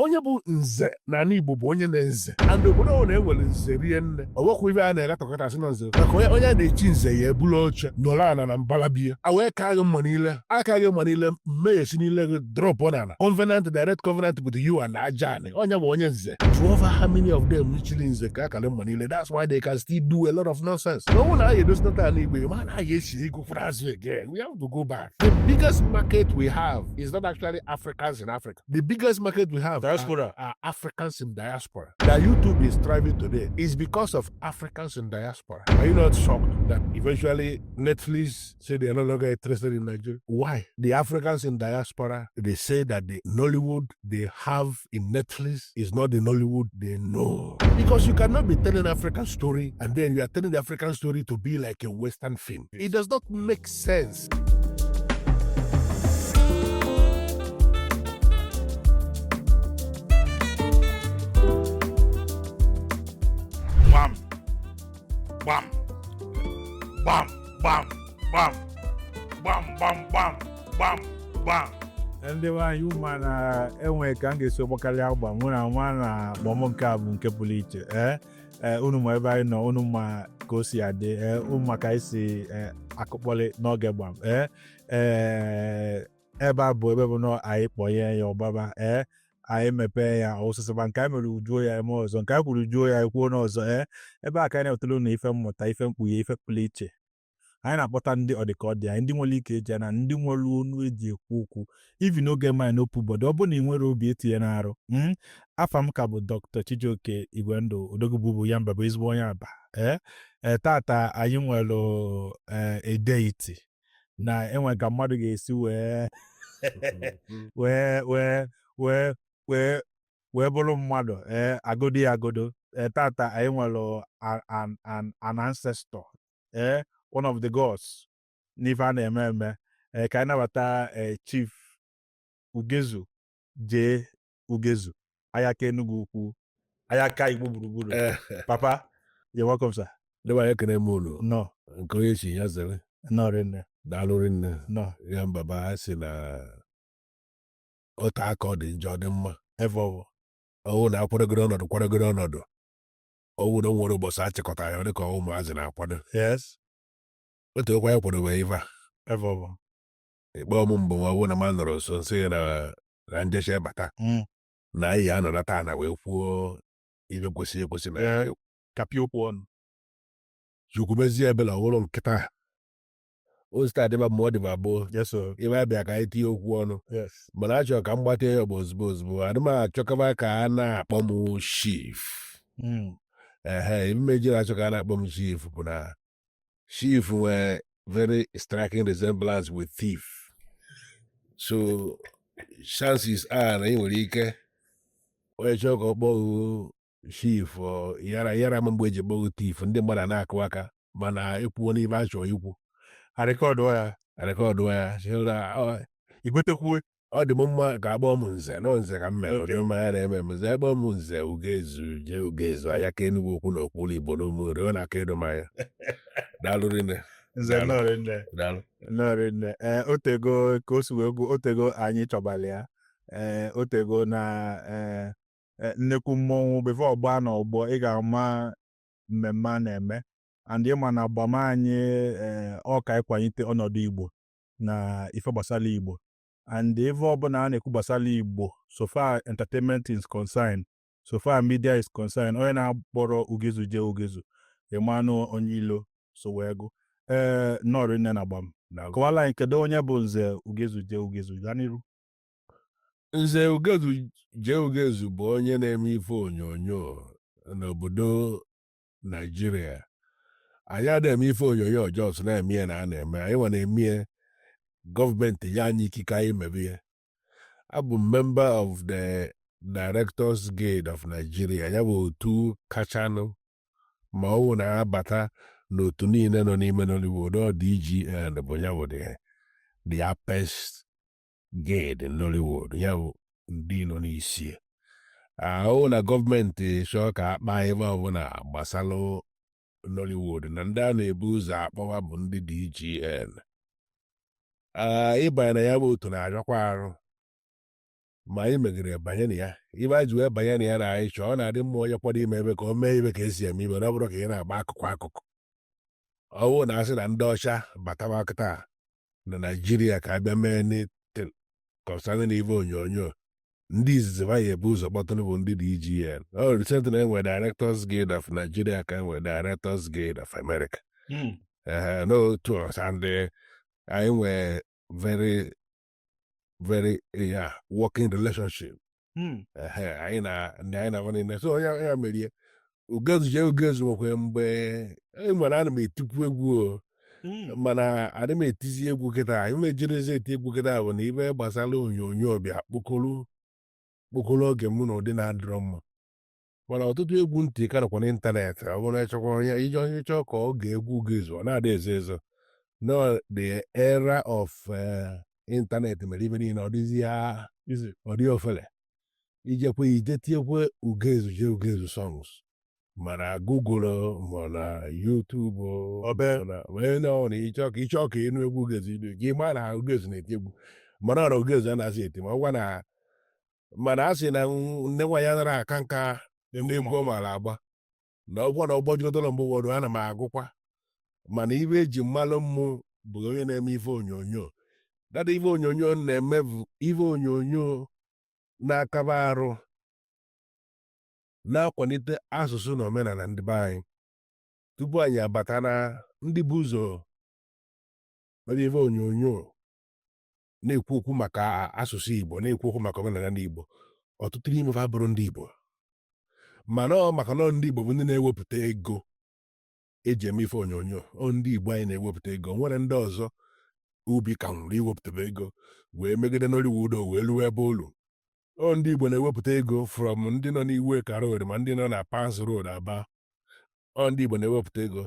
onye bụ nze na Igbo bụ onye na-nze and obodo ọ na-enwere nze rie nne ọwekwa ibe a na-eletọkọta asị na nze maka onye a na-echi nze ya ebulu oche nọrọ ana na mbala biya wee ka gị mma niile aka gị mma niile mmeghesi niile gị drop on ana covenant direct covenant with you and aja ani onye bụ onye nze to over how many of them chili nze ka akara mma niile that's why they can still do a lot of nonsense no one na edosnata ana Igbo ma na esi ego for us again we have to go back. The biggest market we have is not actually Africans in Africa. The biggest market we have Diaspora. are Africans in diaspora. That YouTube is thriving today is because of Africans in diaspora. Are you not shocked that eventually Netflix say they are no longer interested in Nigeria? Why? The Africans in diaspora, they say that the Nollywood they have in Netflix is not the Nollywood they know. Because you cannot be telling African story and then you are telling the African story to be like a Western film. It does not make sense. Bam, bam, bam, bam, bam, bam, bam, bam, bam, bam. Ndị nwaanyị ụma na-enwe ka m ga-esi gbakarịa agba mụ na nwa na gbọmụ nke a bụ nke pụrụ iche unu ma ebe anyị nọ unu ma ka o si adị unu ma ka anyị si akụkpọlị n'oge gbam ebe a bụ ebe bụ na anyị kpọnye ya ọgbaba anyị mepee ya osisiba nke anyị mere ujuo ya eme ọzọ nke anyị kwuru ujuo ya ekwuo n'ọzọ ebe a ka anyị na-ewetara unu ife mmụta ife mkpughe ife pụrụ iche anyị na-akpọta ndị ọdịkọdị anyị ndị nwere ike eji na ndị nwere onu eji ekwu okwu ivi n'oge mmanya n'opu bọdụ ọ bụ na ị nwere obi etinye n'arụ afa m ka bụ Dr. Chijioke Igwendụ Odogwu ya mba bụ ezigbo onye Aba tata anyị nwere edeiti na enwe ka mmadụ ga-esi wee bụrụ mmadụ agodi agodo tata anyị nwere an ancestor one of the gods n'ife a na-eme eme ka anyị nabata Chief Ugezu J. Ugezu Ayaka Enugwu ukwu Ayaka Igbo gburugburu papa you're welcome sir. Deba ya kene mulu no nke onye chi ya zere no rinne daalụ rinne no ya mbaba si na otu aka ọ dị njọ dị mma ever ọwụ na-akwadogoro ọnọdụ ọwụ na nwere ụbọchị achịkọta ya dịka ụmụazị na-akwado yes otu okwa ya kwadobe ife ever ikpe ọmụ mbụ ọwụ na ma nọrọ nso nsị na njecha bata na anyị ya nọ na taa na wee kwuo ibe kwesịrị ekwesị na kapị okwu ọnụ chukwu mezie ebela ọhụrụ nkịta osita adịba ma ọ dịba gboo yes sir ibe abịa ka anyị tinye okwu ọnụ yes mana achọrọ ka m gbata ya ọgba ozugbo adị m achọkaba ka a na-akpọ m chief mmejiri achọ ka a na-akpọ m chief bụ na chief nwere very striking resemblance with thief so chances are na ị nwere ike onye chọọ ka ọ kpọọ chief yara mgbe eji kpọọ thief ndị mmadụ na-akụ aka mana ekwuo n'ibe a chọrọ ikwu rekọdụ ya igwetekwuwe ọ dị m mma ka akpọọ m nze na nze ka m mere ụdị mmanya na-eme m nze akpọọ m nze Ugezu J. Ugezu Ayaka Enugwu okwu na okwulu Igbo n'omuri ọ na-aka edo mmanya daalụ rinne nze nọrịnne otego ka o si wee gwu otego anyị chọbala ya otego na nnekwu mmọnwụ befe ọgba na ọgbọ ị ga-ama mmemme a na-eme and ịma na agbama anyị ọka ịkwanyite ọnọdụ Igbo na ife gbasara Igbo and ife ọbụla a na-ekwu gbasara Igbo so far entertainment is concerned so far media is concerned onye na-akpọrọ Ugezu J. Ugezu ịmanụ onye ilo so wee gụ nọrọ nne na gbam kọwala anyị kedu onye bụ nze Ugezu J. Ugezu gaa n'iru. Nze Ugezu J. Ugezu bụ onye na-eme ife onyonyo n'obodo Naijiria anyị adịghị ife onyonyo ọjọọ na-eme ya na a na-eme anyị nwa na-eme gọọmenti ya anyị ikike anyị mebe ya abụ member of the Directors Guild of Nigeria ya bụ otu kachanụ ma ọ bụ na-abata n'otu niile nọ n'ime Nollywood ọ DGN bụ ya bụ the apex guild in Nollywood ya bụ ndị nọ n'isi ahụ na gọọmenti chọọ ka akpa ebe ọbụla gbasalụ Nollywood na ndị a na-ebu ụzọ akpọwa bụ ndị DGN ịbanye na ya bụ otu na-arịọkwa arụ ma anyị megere banye na ya ibe anyị ji wee banye na ya na anyị chọọ ọ na-adị mma onye kwado ime ebe ka o mee ibe ka esi eme ibe na ọ bụrụ ka ị na-agba akụkụ ọ bụrụ na asị na ndị ọcha batawa kịta na Naijiria ka abịa mee kọnsana na ibe onyonyo ndị izizi va ya ebu ụzọ kpọtụrụ bụ ndị DGN recently enwere Directors Guild of Nigeria ka enwere Directors Guild of America n'otu ọsa ndị anyị nwere very very working relationship anyị na nwanne so onye ya merie Ugezu nwekwe mgbe nwere ana m etikwu egwu mana adị m etizi egwu kịta anyị mejirizi eti egwu kịta bụ na ibe gbasara onyonyo bịa kpokoro oge m na ụdị na-adịrọ mma mana ọtụtụ egwu ntị karịkwa n'ịntanetị ọ bụrụ ịchọkwa onye ije chọọ ka ọ ga-egwu Ugezu ọ na-adị ezo no the era of ịntanetị mere ibe niile ọ dịzi ya ọ dị ofele ije tinyekwe Ugezu songs mana Google mana YouTube na ịchọ ka ịnụ egwu Ugezu idu gị ma na Ugezu na-eti egwu mana ọra Ugezu a na-asị eti ma ọgwa na mana a sị na nne nwa ya nara aka nka ndị egwu mara agba na ọgwọ na ọgbọjụdọrọ mgbe ụfọdụ ana m agụkwa mana ibe eji mmalụ mmụ bụ onye na-eme ife onyonyo dada ife onyonyo na-eme bụ ife onyonyo na-akaba arụ na-akwalite asụsụ na omenala ndị be anyị tupu anyị abata na ndị bụ ụzọ mere ife onyonyo na-ekwu okwu maka asụsụ Igbo na-ekwu okwu maka omenala ndị Igbo ọtụtụ n'ime ha bụrụ ndị Igbo mana ọ maka na ndị Igbo bụ ndị na-ewepụta ego eji eme ife onyonyo ndị Igbo anyị na-ewepụta ego nwere ndị ọzọ ubi ka nwere iwepụta ego wee megide Nollywood wee lụọ ebe olu ndị Igbo na-ewepụta ego from ndị nọ n'Iweka Road ma ndị nọ na Pans Road Aba ndị Igbo na-ewepụta ego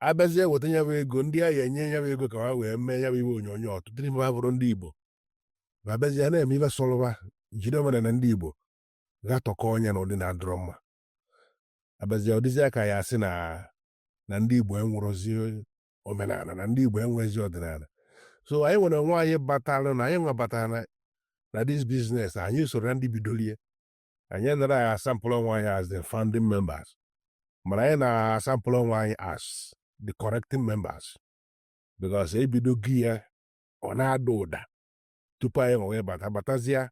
abịazie weta nyabụ ego ndị ahụ enye nyabụ ego ka ha wee mee nyabụ iwe onyonyo ọtụtụ n'ime ha bụrụ ndị Igbo abịazie na-eme ife sọlụwa jide omenala ndị Igbo gatọkọ onye na ụdị na-adọrọ mma abịazie ọdịzi aka ya asị na ndị Igbo enwụrụzi omenala na ndị Igbo enwezi ọdịnala so anyị nwere onwe anyị batalụ na anyị nwebatara na this business anyị soro ndị bidolie anyị nara ya asampụl onwe anyị as the founding members mana anyị na-asampụl onwe anyị as the correcting members because ebido gị ya ọ na-ada ụda tupu anyị nwe batazie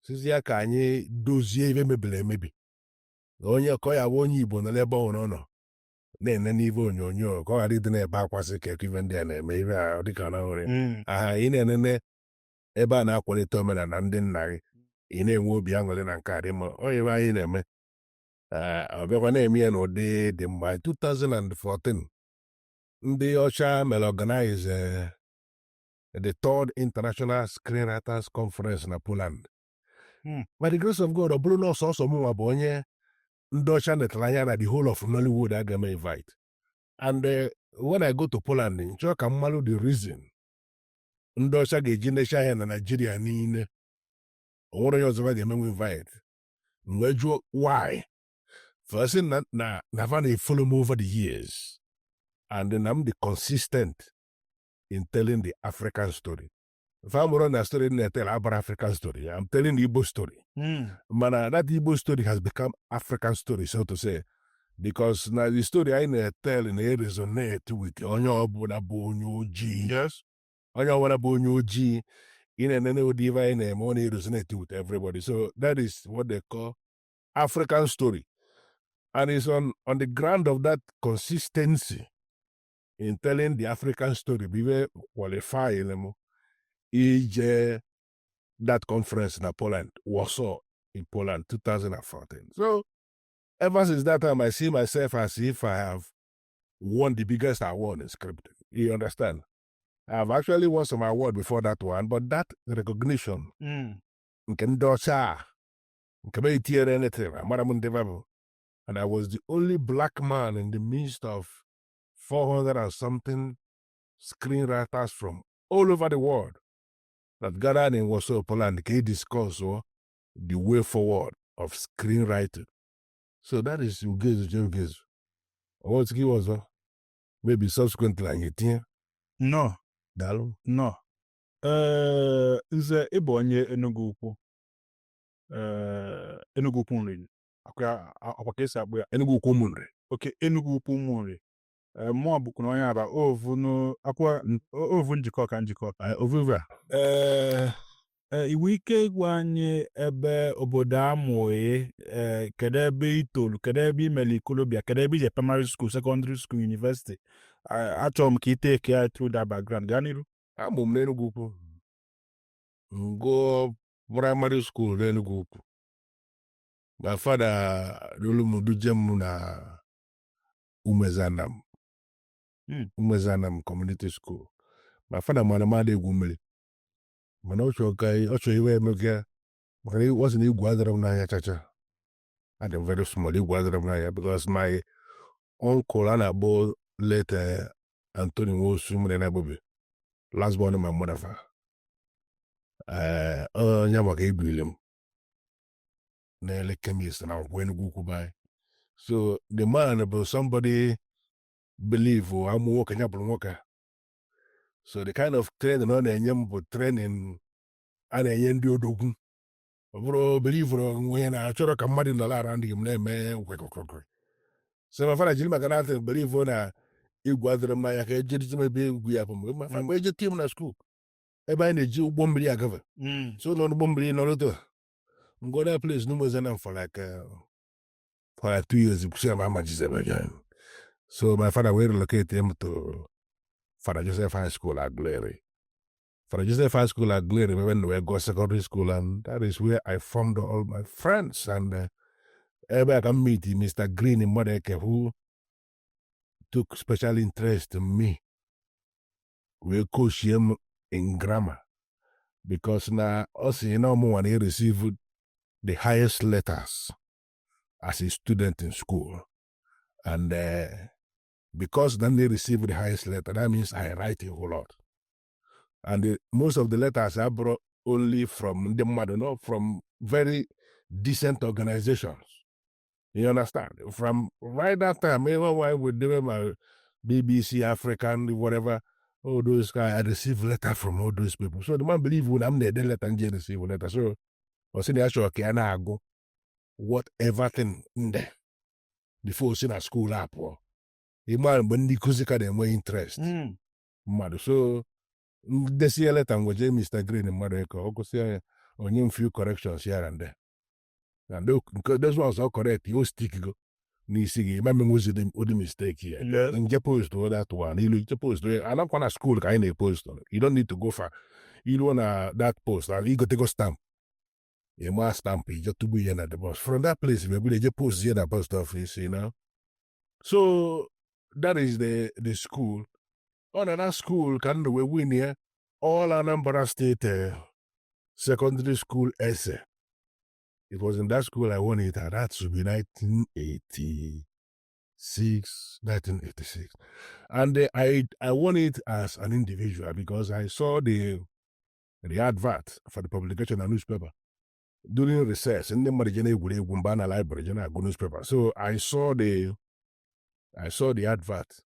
sizie ka anyị dozie ife mebiri emebi onye ka ọ ya bụ onye Igbo nọ n'ebe ọ nọ na-ene n'ife onyonyo ka ọ ghara ịdị na-ebe akwasị ka ife ndị a na-eme ife a dịka na nwere ị na-enene ebe a na-akwalite omenala ndị nna gị ị na-enwe obi aṅụrị na nke a dị mma onye ebe anyị na-eme ọ bịakwa na-eme ya n'ụdị dị mma 2014 ndị ọcha mere organize the third international screenwriters conference na Poland by the grace of God ọ bụrụ na ọsọsọ mụnwa bụ onye ndị ọcha netara anya na the whole of Nollywood aga m invite and when I go to Poland nchọ ka mmalụ the reason ndị ọcha ga-eji necha anya na Nigeria niile o nwere onye ọzọ ga-emenwe invite wee jụọ why first na va na-follow me over the years and na m dị consistent in telling the African story if I'm running a story na-etel abara African story I'm telling the Igbo story mana that Igbo story has become African story so to say because na the story anyị na-etel na-resonate with onye ọbụla bụ onye ojii onye ọbụla bụ onye ojii ị na-enene ụdị ife anyị na-eme ọ na-resonate with everybody so that is what they call African story and it's on the ground of that consistency in telling the African story bụ ife qualify them ije that conference na Poland Warsaw in Poland 2014 so ever since that time I see myself as if I have won the biggest award in scripting you understand I've actually won some award before that one but that recognition nke ndị ọcha nke me itinyere anything amara m ndị babụ and I was the only black man in the midst of 400 and something screenwriters from all over the world that gathered in Warsaw, Poland, to discuss the way forward of screenwriting. So that is Ugezu. What's he was maybe subsequently, No. Dalo? No. Nze ịbụ onye Enugu Ukwu. Enugu Ukwu nri. Akwa ka esi akpụ ya. Enugwu Ukwu ụmụnri. Okay, Enugu Ukwu ụmụnri. Mmụọ bụkwa onye aba ovu njikọ ka njikọ. Ovuve a. Iwu ike ịgwa anyị ebe obodo amụghị, kedu ebe itoolu, kedu ebe imeli ikolobịa, kedu ebe ije primary school, secondary school, university. Achọrọ m ka iteke ya through that background. Gaa n'iru. Amụ m n'Enugwu Ukwu. Go primary school n'Enugwu Ukwu. My father rulu m duje m na Umezanam. Umezanam Community School. My father mana mmadụ egwu mmiri. Mana ọ chọrọ iwe emega. Maka it wasn't igwu adịrọ m n'anya chacha. I'm very small igwu adịrọ m n'anya because my uncle a na-akpọ late Anthony Nwosu mere na Bobe. Last born of my mother. Onye maka igwile m. Na chemist na Enugu Ukwu by. So the man about somebody believe I'm working up worker. So the kind of training on the training and a yendi odogun. Bro believe when I choro kamadi no la around him name. So my father Jim Maganata believe on a igwadra my ejit me be we up my father team na school. Eba na ji bombri agava. So no bombri no do. Go that place no was enough for like 2 years. So my father will relocate him to Father Joseph High School at Glory. Father Joseph High School at Glory, when we go secondary school, and that is where I formed all my friends. And I can meet Mr. Green in Modeke, who took special interest in me. We coach him in grammar because now us, when he received the highest letters as a student in school. And because then they receive the highest letter, that means I write a whole lot. And most of the letters I brought only from the mother, from very decent organizations. You understand? From right that time, even when I would do my BBC, African, whatever, all those guys, I received letters from all those people. So the man believe when I'm there, they let them receive a letter. So I said, okay, and I go whatever thing in there. Before seeing a school app or a man when the Kuzika them more interest. So this year letter was Mr. Green in Mareko. I could say on few corrections here and there. And those ones are correct. You stick go. Nisigi, my was the mistake here. Yes. And you post to that one. You look post to it. I don't want a school kind of post on it. You don't need to go far. You don't want that post. And you got to go stamp. You must stamp it just to be in at the bus. From that place, maybe they post here at the post office, So that is the school. On that school, can we win here? All Anambra State secondary school essay. It was in that school I won it, and that should be 1986. And I won it as an individual because I saw the advert for the publication of newspaper. During recess, in the Marigene Gumbana library, newspaper. So I saw the advert.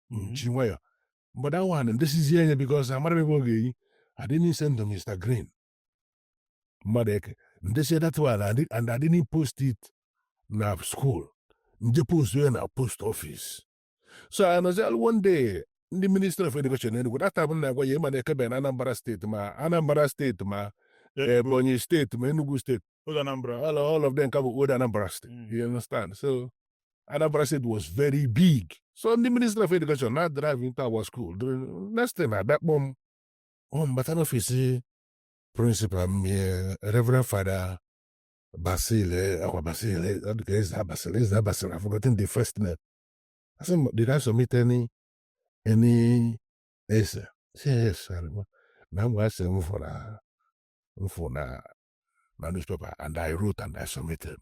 But that one, and this is here because I didn't send to Mr. Green. They said that one, and I didn't post it in our school. They post it in our post office. So I was one day, the Minister of Education, that time I was Anambra State, Bonny State, Enugu State, all of them come with Anambra State. You understand? So Anambra State was very big. So the Minister of Education not driving to our school. The next time I back home, but I don't see principal, Reverend Father Basile, I've forgotten the first name. I said, did I submit any essay? Yes, now I said for my newspaper, and I wrote and I submitted.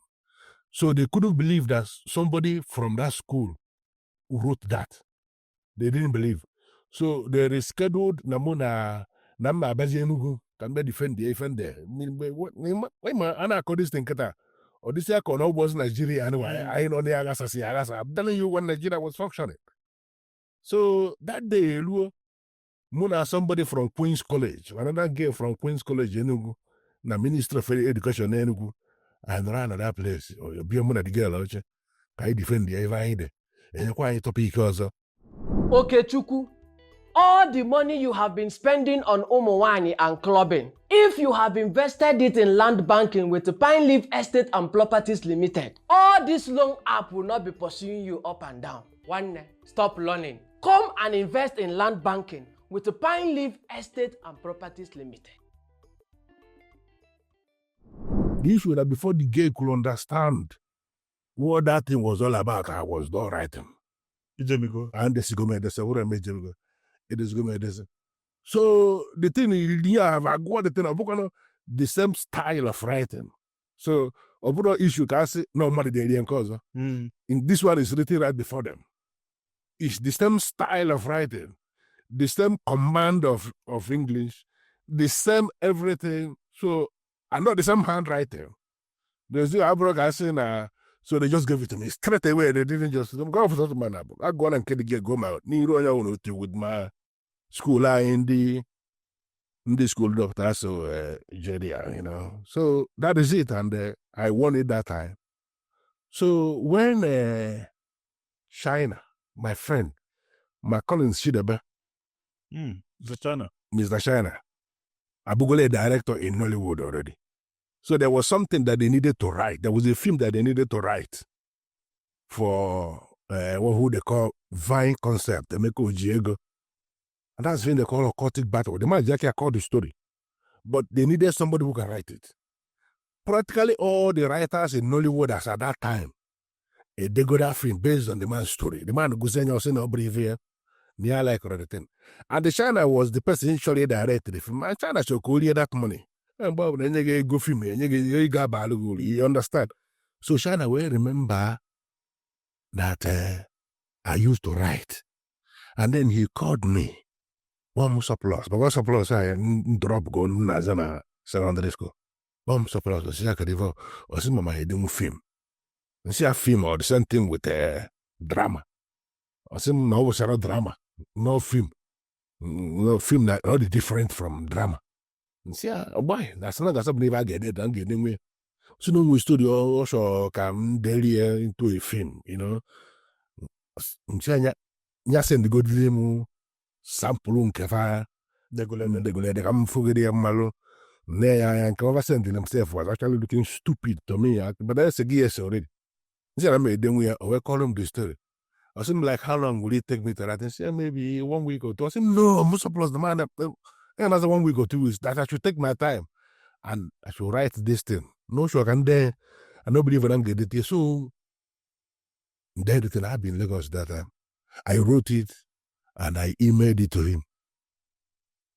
So they couldn't believe that somebody from that school wrote that. They didn't believe. So they rescheduled Namuna Bazi Enugu can be defend there. Why my Anna this thing or this year was Nigeria anyway. I know the Agasa. I'm telling you when Nigeria was functioning. So that day, Muna somebody from Queen's College, another girl from Queen's College, Enugu, na Ministry of Education Enugu, and ran at that place. Or you be a muna the girl, okay? Can you defend the Eva? And you're quite topic also. Okay, Chuku. All the money you have been spending on Omowani and clubbing, if you have invested it in land banking with the Pine Leaf Estate and Properties Limited, all this loan app will not be pursuing you up and down. One, stop learning. Come and invest in land banking with the Pine Leaf Estate and Properties Limited. The issue that before the girl could understand what that thing was all about, I was done writing. And this is going to it is going to so the thing is, I got the thing, the same style of writing. So, overall issue, can say, no matter the alien cause. In this one is written right before them. It's the same style of writing, the same command of English, the same everything. So, I know the same handwriting. There's the Abroad guy saying, so they just gave it to me straight away. They didn't just go for something. I go on and get go out. With my school in the school doctor, so JDR, you know. So that is it, and I won it that time. So when China, my friend, my cousin Shidebe, Mr. China, Abugole director in Nollywood already. So there was something that they needed to write. There was a film that they needed to write for who they call Vine Concept, Emeko Ugezu. And that's when they call occultic battle. The man exactly called the story. But they needed somebody who can write it. Practically all the writers in Nollywood as at that time, they got that film based on the man's story. The man who said, here, near like other thing. And the China was the person actually directed the film. And China should call that money. And Bob, then you go film, you understand? So China will remember that I used to write. And then he called me. One surplus, but what surplus I drop go na secondary school. One surplus, I could evolve, or some of my doing film. And see a film or the same thing with drama. Or some no drama, no film. No film that all different from drama. And see, oh boy, that's not something I get it, and getting me. So no we studio also come daily into a film, you know. Nya send go delimu sample nkefa degolede kam fogede malo ne ya can send himself was actually looking stupid to me, but that's a years already. See, I made them we call him the story. I said, like, how long will it take me to write? And say, maybe 1 week or 2. I said, no, I'm plus the man. Another 1 week or 2 weeks that I should take my time and I should write this thing. No sure can there, and nobody even get it here. So then the thing I've been in Lagos that time. I wrote it and I emailed it to him.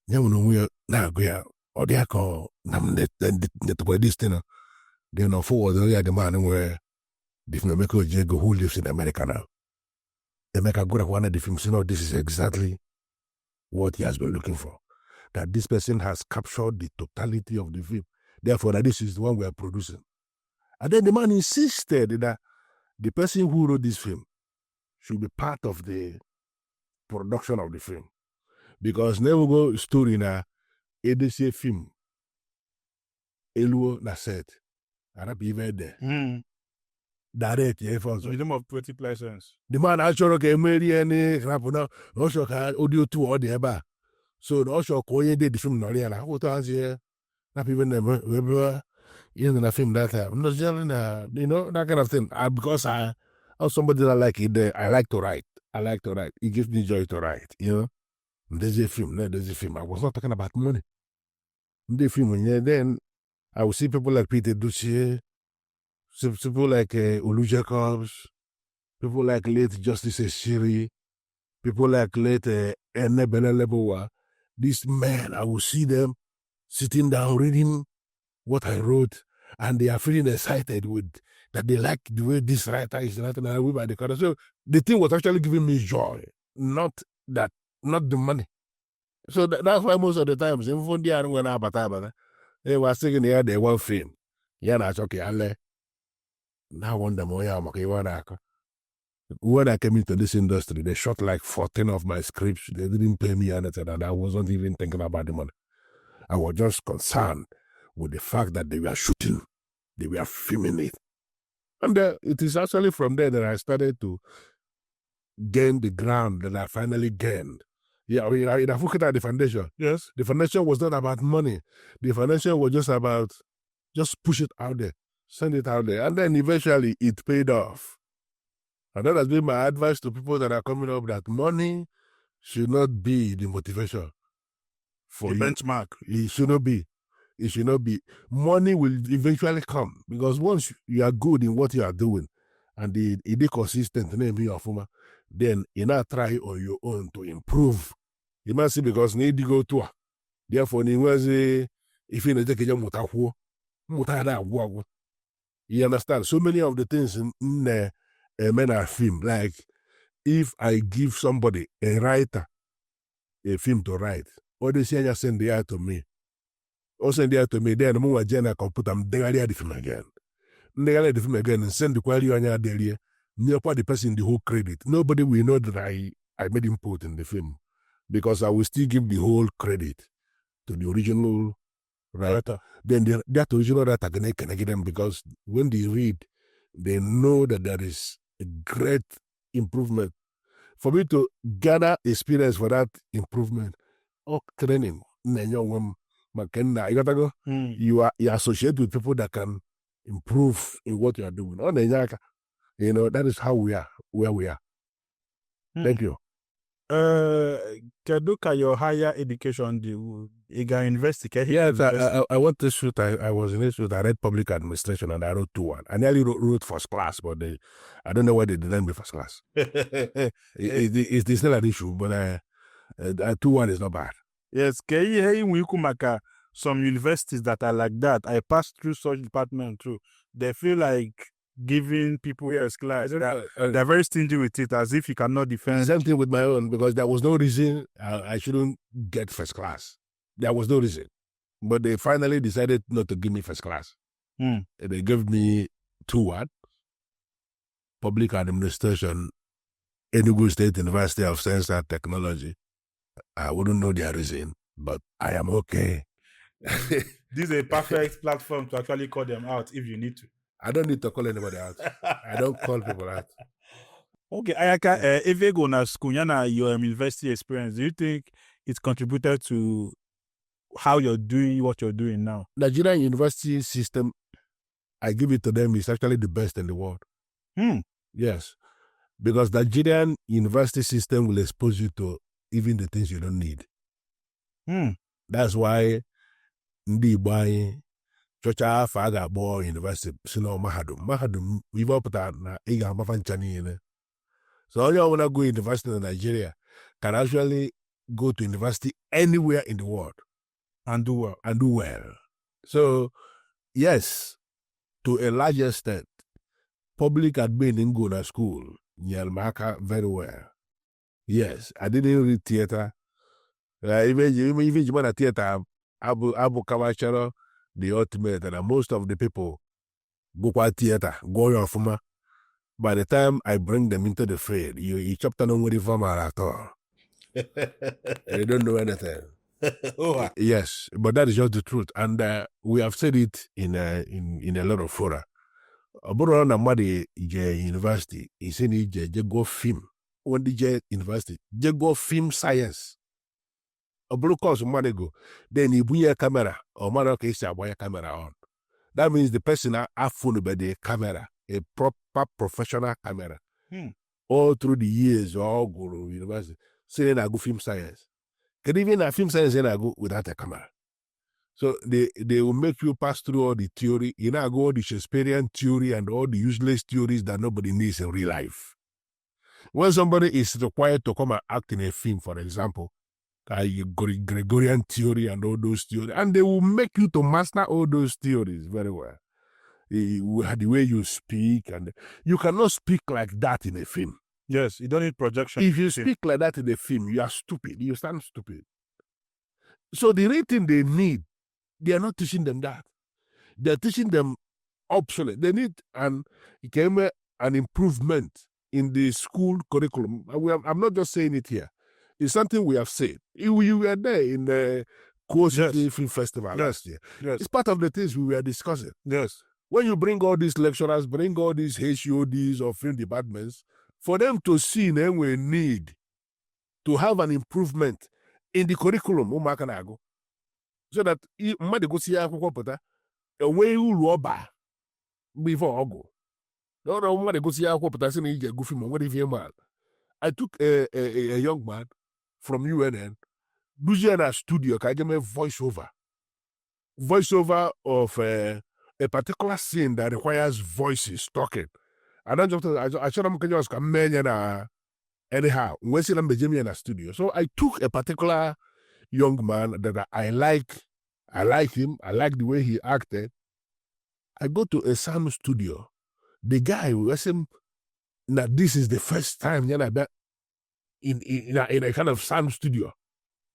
Now go or they call this thing. Then forward the man where the filmmaker Ugezu who lives in America now. They make a good one of the films. You know, this is exactly what he has been looking for. That this person has captured the totality of the film. Therefore, that this is the one we are producing. And then the man insisted that the person who wrote this film should be part of the production of the film. Because never go story na EDC film. Eluo na set. And I be there. Direct, yeah, for So you don't have 20 license. the man actually came any crap now. Also, audio 2 or the eba. So the also did the film Nollywood. What was here? Not even the in the film that time. No, you know, that kind of thing. Because I'm somebody that like it. I like to write. It gives me joy to write. You know, there's a film. I was not talking about money. The film, yeah. Then I will see people like Peter Ducier. People like Olu Jacobs, people like late Justice Shiri, people like late Ene Benelebowa. These men, I will see them sitting down reading what I wrote, and they are feeling excited with that they like the way this writer is writing and I will by the corner. So the thing was actually giving me joy, not the money. So that's why most of the times, even they are when they were singing here, they want fame. Yeah, that's okay. Now one them way I'm okay. When I came into this industry, they shot like 14 of my scripts. They didn't pay me anything, and I wasn't even thinking about the money. I was just concerned with the fact that they were shooting, they were filming it. And it is actually from there that I started to gain the ground that I finally gained. Yeah, I mean, if I look at the foundation, Yes. the foundation was not about money. The foundation was just about just push it out there, send it out there. And then eventually it paid off. And that has been my advice to people that are coming up, that money should not be the motivation for The you. benchmark. It should not be. It should not be. Money will eventually come, because once you are good in what you are doing and it is consistent, then you now try on your own to improve. You must see, because need to go to. Therefore, if you take a you understand? So many of the things in men are film, like if I give somebody, a writer, a film to write, or they say send the art to me, or send the art to me, then the moment I computer, I'm the film again. The film again and send the quality on your daily. Near the person the whole credit. Nobody will know that I made input in the film, because I will still give the whole credit to the original writer. Then that original writer can get them, because when they read, they know that there is a great improvement. For me to gather experience for that improvement, training, you associate with people that can improve in what you are doing. You know, that is how we are, where we are. Thank you. Keduka, your higher education, the Iga University. Yes, I went to shoot. I was in a shoot. I read public administration and I wrote 2-1. I nearly wrote first class, but I don't know why they didn't be first class. It's still an issue, but 2-1 is not bad. Yes, some universities that are like that. I passed through such department too. They feel like giving people first class. They're very stingy with it, as if you cannot defend. Same thing with my own, because there was no reason I shouldn't get first class. There was no reason. But they finally decided not to give me first class. They gave me 2-1. Public administration, Enugwu State University of Science and Technology. I wouldn't know their reason, but I am okay. This is a perfect platform to actually call them out if you need to. I don't need to call anybody out. I don't call people out. Okay, Ayaka, if you go to school, your university experience, do you think it's contributed to how you're doing what you're doing now? Nigerian university system, I give it to them, is actually the best in the world. Yes, because Nigerian university system will expose you to even the things you don't need. That's why ndị Igbo anyị chọcha afọ a ga-akpọ university si na mahadum ibe ọpụtara na ị ga-amafa ncha niile. So onye ọbụla go university in Nigeria can actually go to university anywhere in the world And do well. So yes, to a large extent, public admin in go to school nyere very well. Yes, I didn't read theater. Even Jimana theater, Abu Kawacharo, the ultimate, and most of the people go to theater, go your former. By the time I bring them into the field, you chop on with the farmer at all. They don't know anything. Yes, but that is just the truth, and we have said it in a lot of fora. Aburo na madi university, he said he go film. When the university, they go film science. A blue course money go. Then he bring a camera or man okay say a camera on. That means the person have phone by the camera, a proper professional camera. All through the years, all go to university. So then I go film science. Can even a film science then I go without a camera. So they will make you pass through all the theory. You know, go all the Shakespearean theory and all the useless theories that nobody needs in real life. When somebody is required to come and act in a film, for example, Gregorian theory and all those theories, and they will make you to master all those theories very well. The way you speak, and you cannot speak like that in a film. Yes, you don't need projection. If you speak like that in a film, you are stupid. You sound stupid. So the rating they need, they are not teaching them that. They are teaching them obsolete. They need an improvement in the school curriculum. I'm not just saying it here. It's something we have said. You were there in the City Film Festival last year. Yes. It's part of the things we were discussing. Yes. When you bring all these lecturers, bring all these HODs or film departments, for them to see then we need to have an improvement in the curriculum, so that mmadụ gosi ya akwụkwọ pụta enwee uru ọba before ọgụ. No, mmadụ gosi ya akwụkwọ pụta sị na ije egwu film nwere ife mal. I took a young man from UNN, duzie na studio ka me voiceover of a particular scene that requires voices talking. And then I showed him just come anyhow. When see them in a studio. So I took a particular young man that I like him. I like the way he acted. I go to a sound studio. The guy was him. Now this is the first time in a kind of sound studio.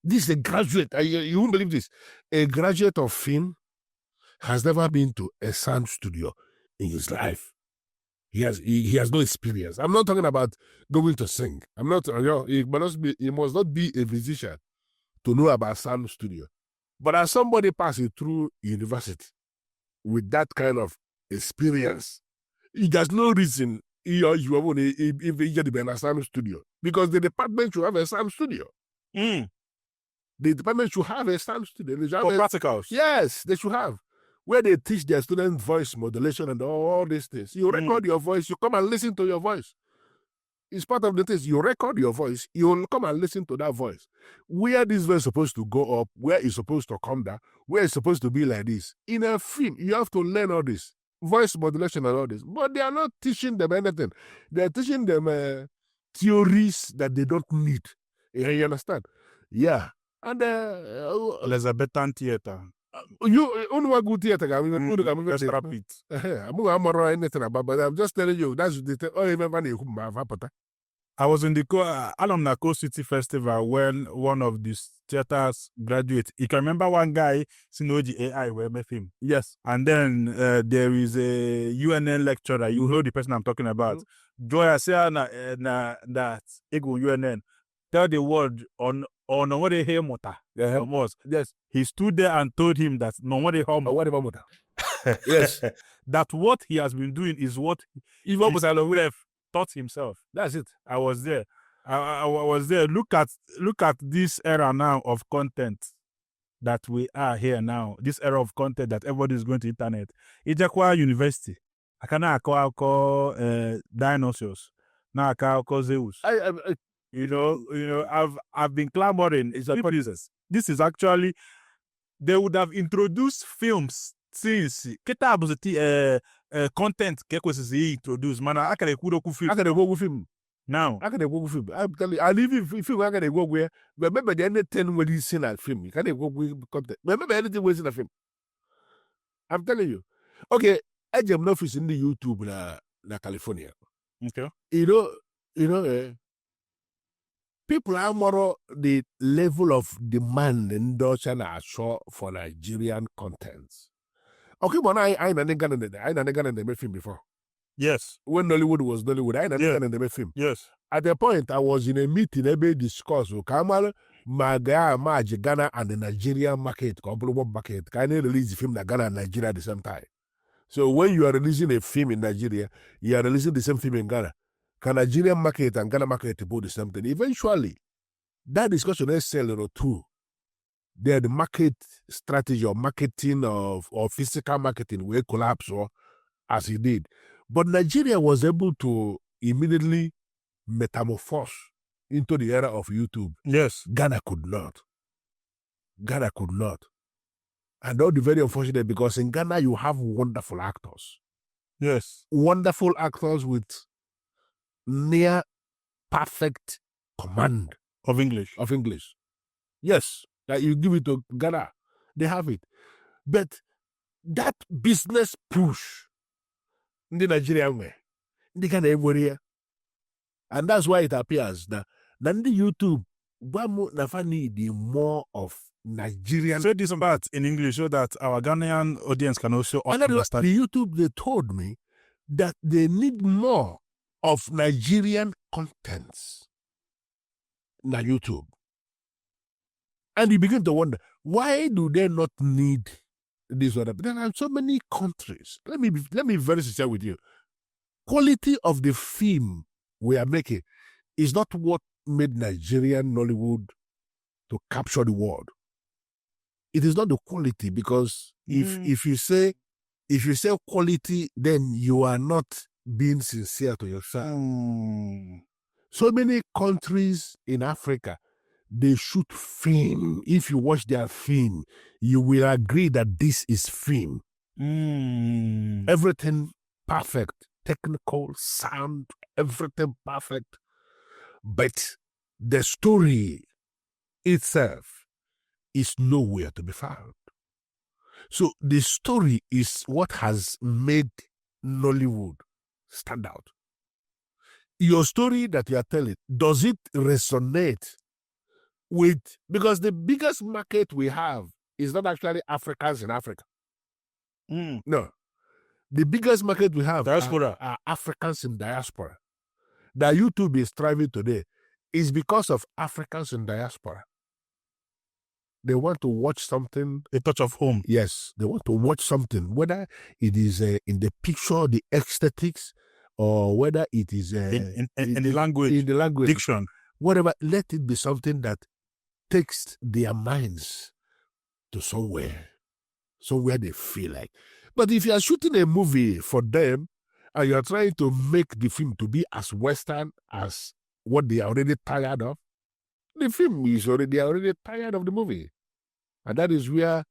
This is a graduate. You won't believe this. A graduate of film has never been to a sound studio in his life. He has no experience. I'm not talking about going to sing. I'm not. He must not be a musician to know about sound studio. But as somebody passing through university with that kind of experience, there's no reason you want to be in a sound studio, because the department should have a sound studio. The department should have a sound studio. For practicals. Yes, they should have, where they teach their students voice modulation and all these things. You record your voice, you come and listen to your voice. It's part of the things. You record your voice, you'll come and listen to that voice. Where this voice is supposed to go up, where it's supposed to come down, where it's supposed to be like this. In a film, you have to learn all this. Voice modulation and all this. But they are not teaching them anything. They're teaching them theories that they don't need. You understand? Yeah. And Elizabethan theater. You Unwagu theater. Extra pit. Anything about, but I'm just telling you, that's the thing. Oh, remember, I was in the Alumni City Festival when one of the theaters graduates. You can remember one guy, Sinoji AI, where met him. Yes. And then there is a UNN lecturer. You know the person I'm talking about. Joy say that Ego UNN. Tell the word on what they hear mota. Yes. He stood there and told him that no what they home. What about mota? Yes. That what he has been doing is what he would have taught himself. That's it. I was there. I was there. Look at this era now of content that we are here now. This era of content that everybody is going to internet. Ijakwa University. I cannot call dinosaurs. Now I call Zeus. You know, I've been clamoring. It's a producers. This is actually, they would have introduced films since content introduced. Man, I can go film. Now, I can go film. I'm telling you, I live if you can go where. Remember the end 10 when you see that film. You can't go with content. Remember anything was in a film. I'm telling you. Okay, I jam office in the YouTube na California. Okay. You know, people are more the level of demand in Dutch and show for Nigerian contents. Okay, but I never got in the film before. Yes. When Nollywood was Nollywood, I never got in the film. Yes. At the point, I was in a meeting, everybody discussed Kamal, Ghana and the Nigerian market, global market. Can I release the film that Ghana and Nigeria at the same time? So when you are releasing a film in Nigeria, you are releasing the same film in Ghana. Can Nigerian market and Ghana market both the same thing? Eventually, that discussion is selling too. They're the market strategy or marketing or physical marketing will collapse or as it did. But Nigeria was able to immediately metamorphose into the era of YouTube. Yes. Ghana could not. And that would be very unfortunate because in Ghana you have wonderful actors. Yes. Wonderful actors with near perfect command of English. Yes. That you give it to Ghana. They have it. But that business push in the Nigerian way, they can everywhere. And that's why it appears that the YouTube need more of Nigerian. Say this part in English so that our Ghanaian audience can also understand. The YouTube, they told me that they need more of Nigerian contents na YouTube. And you begin to wonder, why do they not need this or that? There are so many countries. Let me be very sincere with you. Quality of the film we are making is not what made Nigerian Nollywood to capture the world. It is not the quality, because if you say quality, then you are not being sincere to yourself. So many countries in Africa, they shoot film. If you watch their film, you will agree that this is film. Everything perfect, technical, sound, everything perfect. But the story itself is nowhere to be found. So the story is what has made Nollywood stand out. Your story that you are telling, does it resonate with, because the biggest market we have is not actually Africans in Africa. No. The biggest market we have are Africans in diaspora. That YouTube is thriving today is because of Africans in diaspora. They want to watch something. A touch of home. Yes, they want to watch something, whether it is in the picture, the aesthetics, or whether it is in the language, diction. Whatever, let it be something that takes their minds to somewhere they feel like. But if you are shooting a movie for them and you are trying to make the film to be as Western as what they are already tired of, the film is they are already tired of the movie. And that is where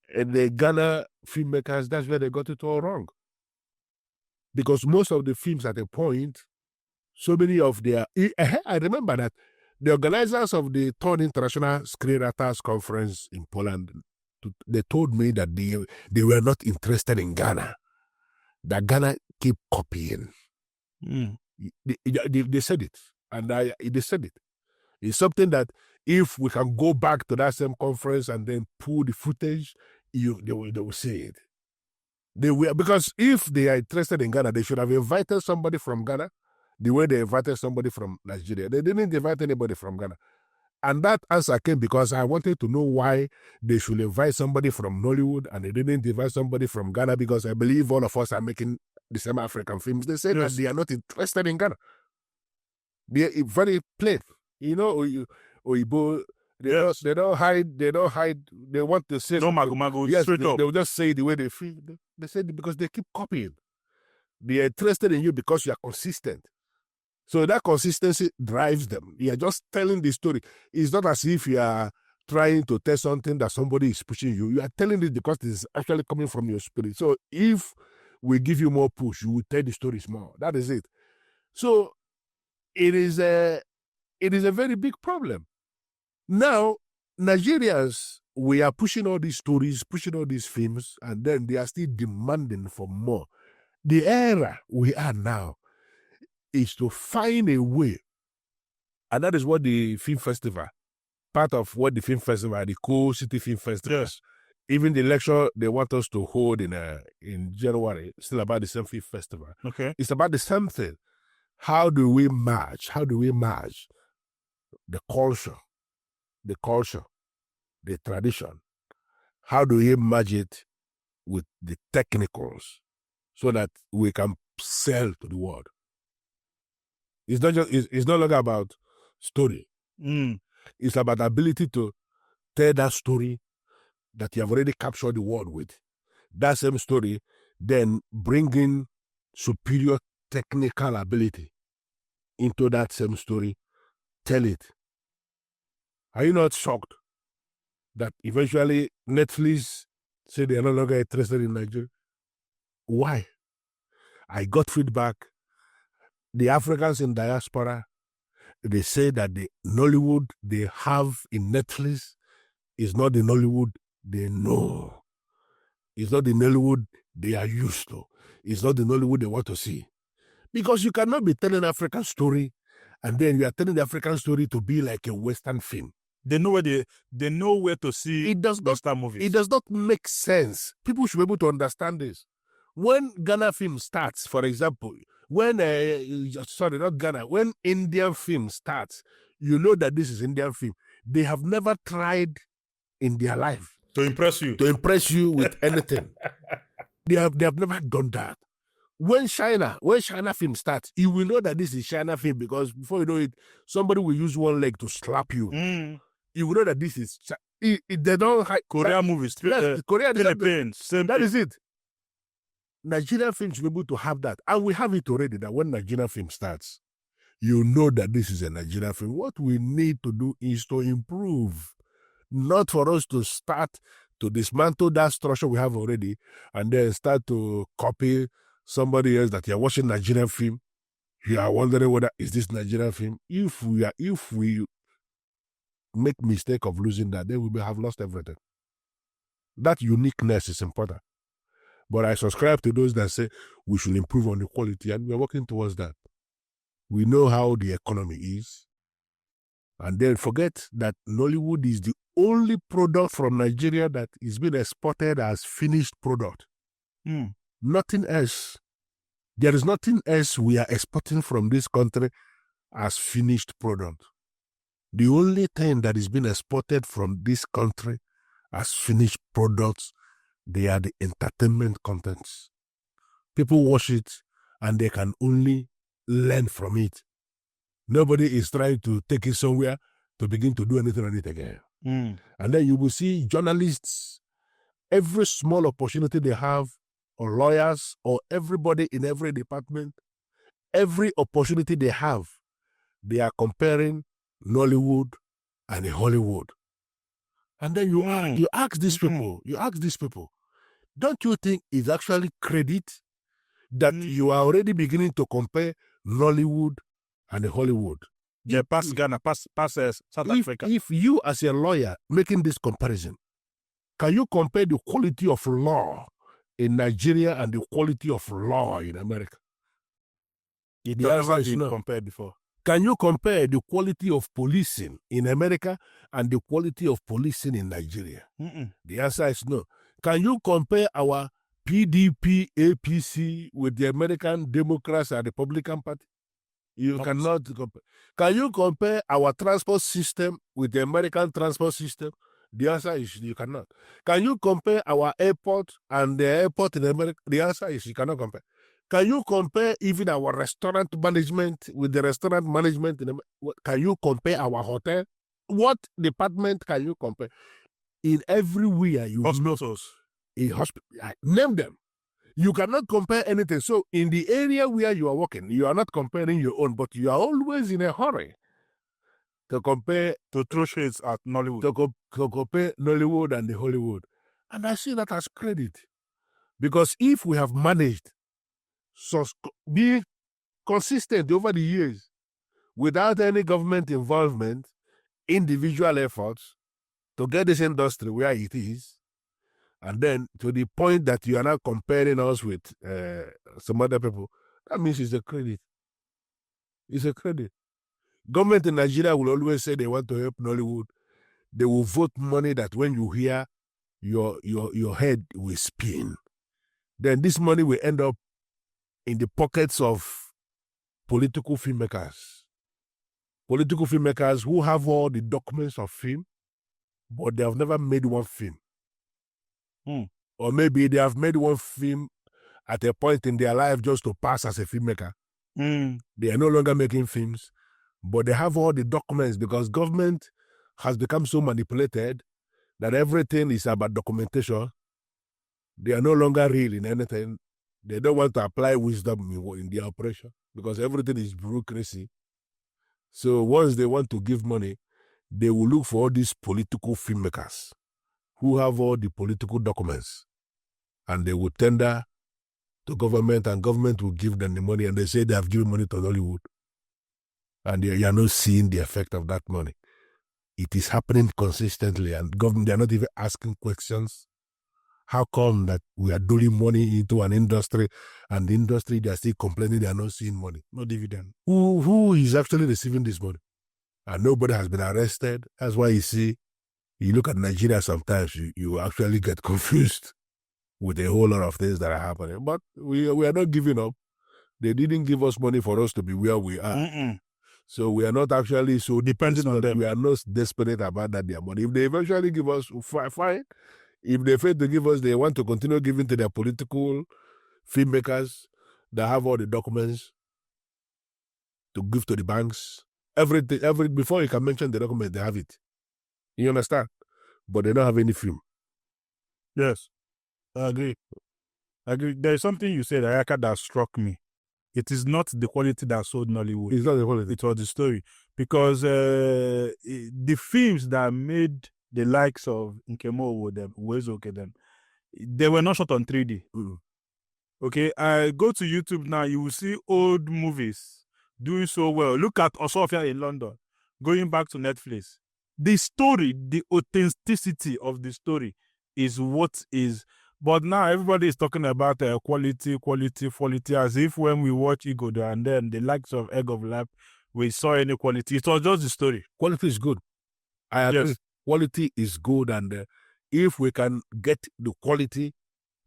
the Ghana filmmakers, that's where they got it all wrong. Because most of the films at a point, so many of their... I remember that the organizers of the Third International Screenwriters Conference in Poland, they told me that they were not interested in Ghana. That Ghana keep copying. They said it. And they said it. It's something that if we can go back to that same conference and then pull the footage, they will say it. Because if they are interested in Ghana, they should have invited somebody from Ghana the way they invited somebody from Nigeria. They didn't invite anybody from Ghana. And that answer came because I wanted to know why they should invite somebody from Nollywood and they didn't invite somebody from Ghana, because I believe all of us are making the same African films. They said that they are not interested in Ghana. They are very plain. You know, Oyibo, they don't hide, they want to say... No mago, yes, straight up. They will just say the way they feel. They say it because they keep copying. They are interested in you because you are consistent. So that consistency drives them. You are just telling the story. It's not as if you are trying to tell something that somebody is pushing you. You are telling it because it is actually coming from your spirit. So if we give you more push, you will tell the stories more. That is it. So it is a very big problem. Now, Nigerians, we are pushing all these stories, pushing all these films, and then they are still demanding for more. The era we are now is to find a way, and that is what the film festival, part of what the film festival, the Cool City Film Festival, Yes. even the lecture they want us to hold in January, still about the same film festival. Okay. It's about the same thing. How do we merge the culture, the tradition? How do we merge it with the technicals so that we can sell to the world? It's not just. It's no longer about story. It's about the ability to tell that story that you have already captured the world with. That same story, then bringing superior technical ability into that same story, tell it. Are you not shocked that eventually Netflix said they are no longer interested in Nigeria? Why? I got feedback. The Africans in diaspora, they say that the Nollywood they have in Netflix is not the Nollywood they know. It's not the Nollywood they are used to. It's not the Nollywood they want to see. Because you cannot be telling African story and then you are telling the African story to be like a Western film. They know where to see Western movies. It does not make sense. People should be able to understand this. When Ghana film starts, for example, When, sorry, not Ghana, when Indian film starts, you know that this is Indian film. They have never tried in their life To impress you. With anything. They have never done that. When China film starts, you will know that this is China film because before you know it, somebody will use one leg to slap you. You will know that this is they don't hide. Korean movies, Korean Philippines, same that thing. is it. Nigerian films should be able to have that, and we have it already. That when Nigerian film starts, you know that this is a Nigerian film. What we need to do is to improve, not for us to start to dismantle that structure we have already, and then start to copy somebody else that you're watching Nigerian film. You are wondering whether is this Nigerian film. If we make mistake of losing that, then we will have lost everything. That uniqueness is important. But I subscribe to those that say we should improve on the quality, and we're working towards that. We know how the economy is. And then forget that Nollywood is the only product from Nigeria that is being exported as finished product. Nothing else. There is nothing else we are exporting from this country as finished product. The only thing that is being exported from this country as finished products, they are the entertainment contents. People watch it and they can only learn from it. Nobody is trying to take it somewhere to begin to do anything on it again. And then you will see journalists, every small opportunity they have, or lawyers, or everybody in every department, every opportunity they have, they are comparing Nollywood and Hollywood. And then you ask these people, don't you think it's actually credit that you are already beginning to compare Nollywood and Hollywood? Yeah, past Ghana, past South Africa. If you as a lawyer making this comparison, can you compare the quality of law in Nigeria and the quality of law in America? It The answer never is been no. compared before. Can you compare the quality of policing in America and the quality of policing in Nigeria? The answer is no. Can you compare our PDP, APC with the American Democrats and Republican Party? You cannot compare. Can you compare our transport system with the American transport system? The answer is you cannot. Can you compare our airport and the airport in America? The answer is you cannot compare. Can you compare even our restaurant management with the restaurant management in America? Can you compare our hotel? What department can you compare? In everywhere you Hospitals. in hospital, name them. You cannot compare anything. So in the area where you are working, you are not comparing your own, but you are always in a hurry to compare, to throw shades at Nollywood. to compare Nollywood and the Hollywood. And I see that as credit. Because if we have managed to be consistent over the years without any government involvement, individual efforts to get this industry where it is, and then to the point that you are now comparing us with some other people, that means it's a credit. It's a credit. Government in Nigeria will always say they want to help Nollywood. They will vote money that when you hear, your head will spin. Then this money will end up in the pockets of political filmmakers. Political filmmakers who have all the documents of film, but they have never made one film. Or maybe they have made one film at a point in their life just to pass as a filmmaker. They are no longer making films, but they have all the documents because government has become so manipulated that everything is about documentation. They are no longer real in anything. They don't want to apply wisdom in their operation because everything is bureaucracy. So once they want to give money, they will look for all these political filmmakers who have all the political documents, and they will tender to government, and government will give them the money, and they say they have given money to Nollywood, and you are not seeing the effect of that money. It is happening consistently, and government, they are not even asking questions. How come that we are doling money into an industry, and the industry, they are still complaining they are not seeing money, no dividend? Who is actually receiving this money? And nobody has been arrested. That's why you see, you look at Nigeria sometimes, you actually get confused with a whole lot of things that are happening. But we are not giving up. they didn't give us money for us to be where we are. So we are not actually so dependent on them. We are not desperate about that their money. If they eventually give us, fine. If they fail to give us, they want to continue giving to their political filmmakers that have all the documents to give to the banks. Everything, before you can mention the document, they have it. You understand? But they don't have any film. Yes, I agree. There is something you said, Ayaka, that struck me. It is not the quality that sold Nollywood. It's not the quality. It was the story. Because the films that made the likes of Nkemo, Uwezu, they were not shot on 3D. Okay, I go to YouTube now, you will see old movies doing so well. Look at Osofia in London, going back to Netflix. The story, the authenticity of the story is what is. But now everybody is talking about quality, as if when we watch Igodo and then the likes of Egg of Life, we saw any quality. It was just the story. Quality is good. I agree. Yes. Quality is good, and if we can get the quality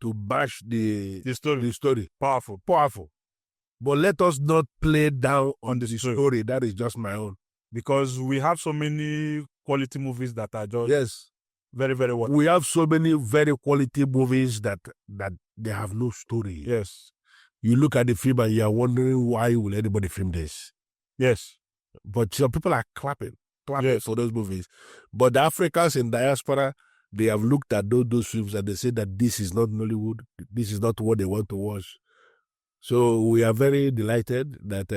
to bash the story, Powerful. But let us not play down on the story. That is just my own. Because we have so many quality movies that are just very, very well. We have so many very quality movies that they have no story. Yes. You look at the film and you are wondering why will anybody film this? Yes. But some people are clapping for those movies. But the Africans in diaspora, they have looked at those films and they say that this is not Nollywood. This is not what they want to watch. So we are very delighted that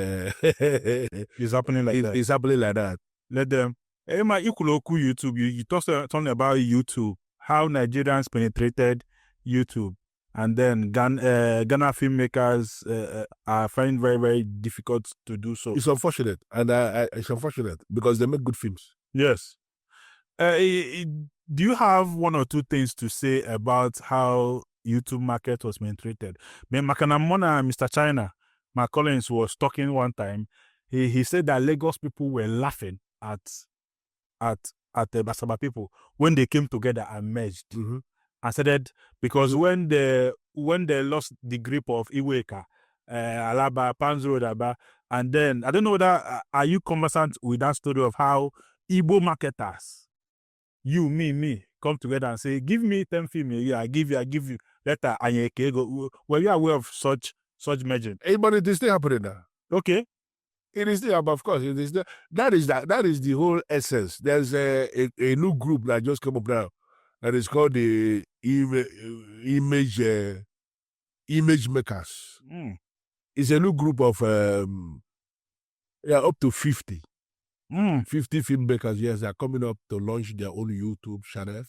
it's happening like that. It's happening like that. Let them. YouTube. You talking about YouTube, how Nigerians penetrated YouTube, and then Ghana filmmakers are finding very, very difficult to do so. It's unfortunate, and it's unfortunate because they make good films. Yes. Do you have one or two things to say about how YouTube market was penetrated? Mr. China, Mark Collins was talking one time. He said that Lagos people were laughing at the Basaba people when they came together and merged. And said because when they lost the grip of Iweka, Alaba, Panzo Daba, and then I don't know whether are you conversant with that story of how Igbo marketers, you, me, come together and say, give me 10 film a year, I give you. Later, were you aware of such merging? But it is still happening now. Okay. It is still, of course, it is. That is the whole essence. There's a new group that just came up now, that is called the image makers. It's a new group of up to 50. 50 filmmakers. Yes, they are coming up to launch their own YouTube channel.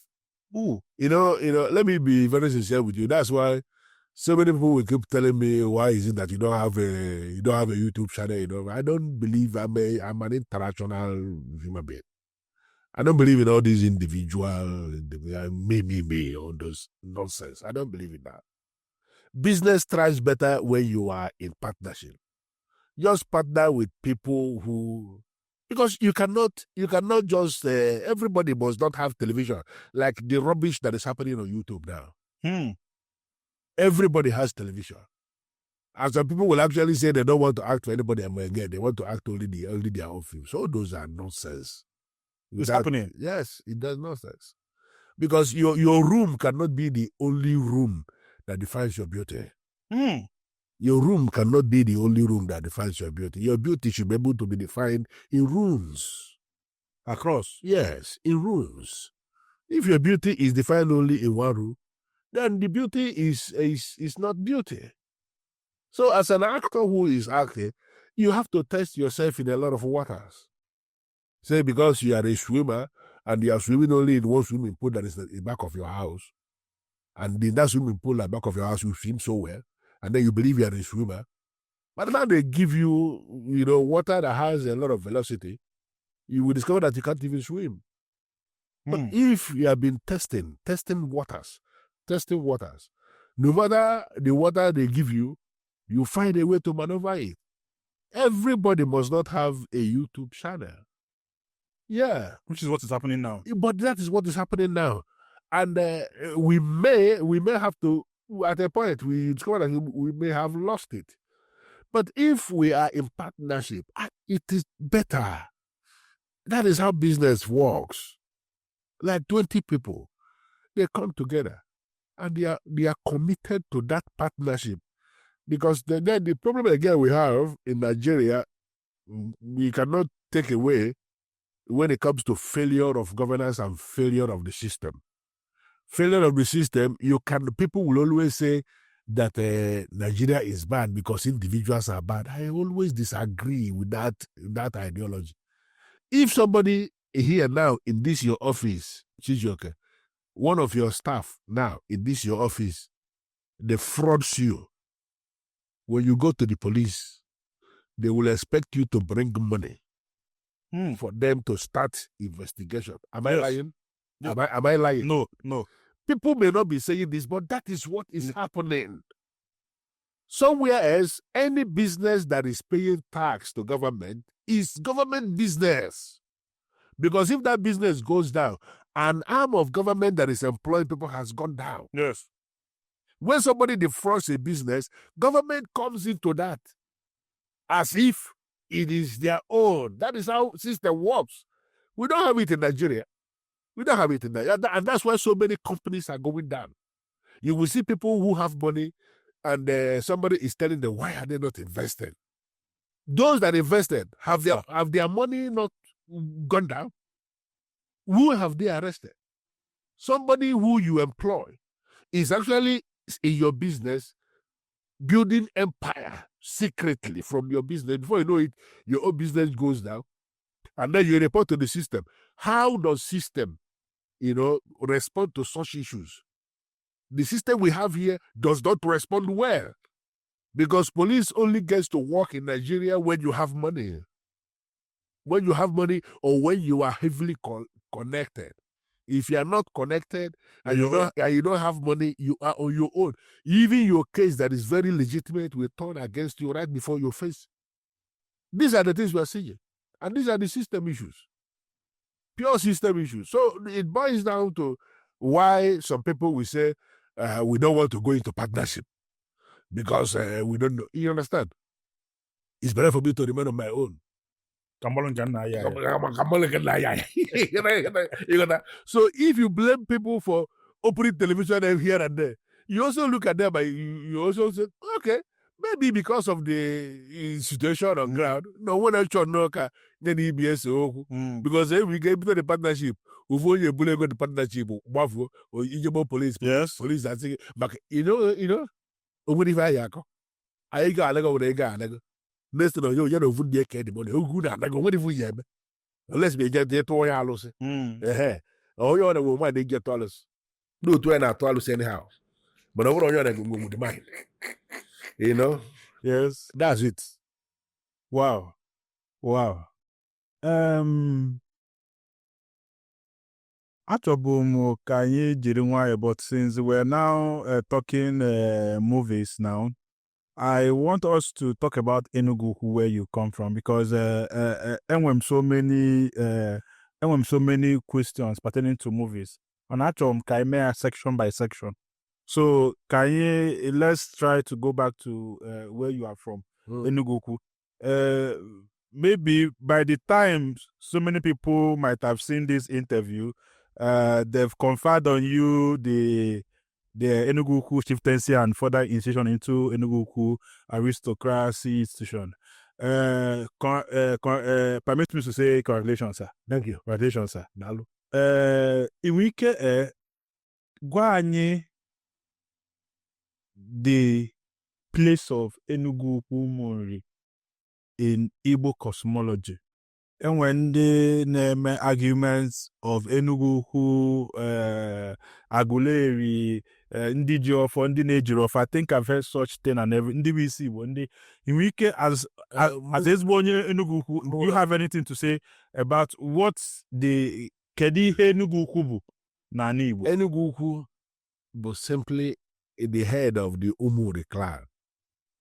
You know. Let me be very sincere with you. That's why so many people will keep telling me, why is it that you don't have a YouTube channel? I don't believe I'm an international human being. I don't believe in all these individual me, all those nonsense. I don't believe in that. Business thrives better when you are in partnership. Just partner with people who, because you cannot just everybody must not have television, like the rubbish that is happening on YouTube now. Everybody has television. And some people will actually say they don't want to act for anybody again. They want to act only their own film. So those are nonsense. It's happening. Yes, it does nonsense. Because your room cannot be the only room that defines your beauty. Your room cannot be the only room that defines your beauty. Your beauty should be able to be defined in rooms. Across? Yes, in rooms. If your beauty is defined only in one room, then the beauty is not beauty. So as an actor who is acting, you have to test yourself in a lot of waters. Say because you are a swimmer and you are swimming only in one swimming pool that is at the back of your house, and in that swimming pool at the back of your house you swim so well, and then you believe you are a swimmer. But now they give you, water that has a lot of velocity, you will discover that you can't even swim. But if you have been testing waters, no matter the water they give you, you find a way to maneuver it. Everybody must not have a YouTube channel. Yeah. Which is what is happening now. But that is what is happening now. And we may have to, at a point, we discover that we may have lost it. But if we are in partnership, it is better. That is how business works. Like 20 people, they come together and they are committed to that partnership. Because then the problem again we have in Nigeria, we cannot take away when it comes to failure of governance and failure of the system. Failure of the system, people will always say that Nigeria is bad because individuals are bad. I always disagree with that ideology. If somebody here now in this your office, Chijioke, one of your staff now in this your office, they frauds you. When you go to the police, they will expect you to bring money for them to start investigation. Am I lying? Am I lying? No. People may not be saying this, but that is what is happening. Somewhere else, any business that is paying tax to government is government business. Because if that business goes down, an arm of government that is employing people has gone down. Yes. When somebody defrauds a business, government comes into that as if it is their own. That is how system works. We don't have it in Nigeria. We don't have it in Nigeria. And that's why so many companies are going down. You will see people who have money and somebody is telling them, why are they not invested? Those that invested, have their money not gone down? Who have they arrested? Somebody who you employ is actually in your business building empire secretly from your business. Before you know it, your own business goes down. And then you report to the system. How does system, respond to such issues? The system we have here does not respond well. Because police only gets to work in Nigeria when you have money. When you have money or when you are heavily connected. If you are not connected and you don't have money, you are on your own. Even your case that is very legitimate will turn against you right before your face. These are the things we are seeing. And these are the system issues. Pure system issues. So it boils down to why some people will say, we don't want to go into partnership. Because we don't know. You understand? It's better for me to remain on my own. So if you blame people for opening television here and there, you also look at them and you also say, okay, maybe because of the situation on ground, no one else should know then EBS because if we get into the partnership, we've only got the partnership or police. Yes. Police that say, but you know, if Ayaka, I got a next to you don't would be the money. Who good at what if we have? Let's be get there to Yalos. Oh, you're the woman they get dollars. No, to an dollars anyhow. But over on your with the mind. Yes. That's it. Wow. Achọbụ ka anyị jiri nwayọ, but since we're now talking movies now, I want us to talk about Enugwu, where you come from, because enwem so many questions pertaining to movies. And achọrọ ka anyị mee section by section. So let's try to go back to where you are from, Enugwu. Maybe by the time so many people might have seen this interview, they've conferred on you the Enugwu chieftaincy and further initiation into Enugwu aristocracy institution. Permit me to say congratulations, sir. Thank you. Congratulations, sir. Nalu. Iwike gwa anyị the place of Enugwu Mori in Igbo cosmology. And when they name arguments of Enugwu, Aguleri, Ndijo for Ndinejiro, I think I've heard such thing and every NDBC one day. In week as Enugwu, you have anything to say about what's the Kedi Enugwu Nani? Enugwu was simply in the head of the Umuri clan.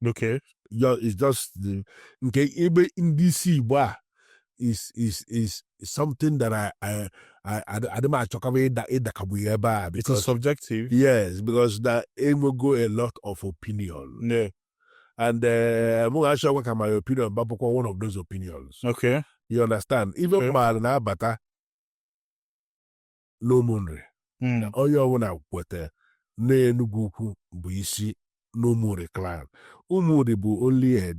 Okay. It's just the in DC bar. Is something that I don't talk about that because it's subjective. Yes, because that it will go a lot of opinion. Yeah. And actually my opinion, but one of those opinions. Okay. You understand? Even Okay. na-abata n'Umunri. Onye ọbụla kweta na Enugwu Ukwu bụ isi n'Umunri clan. Umunri bụ only a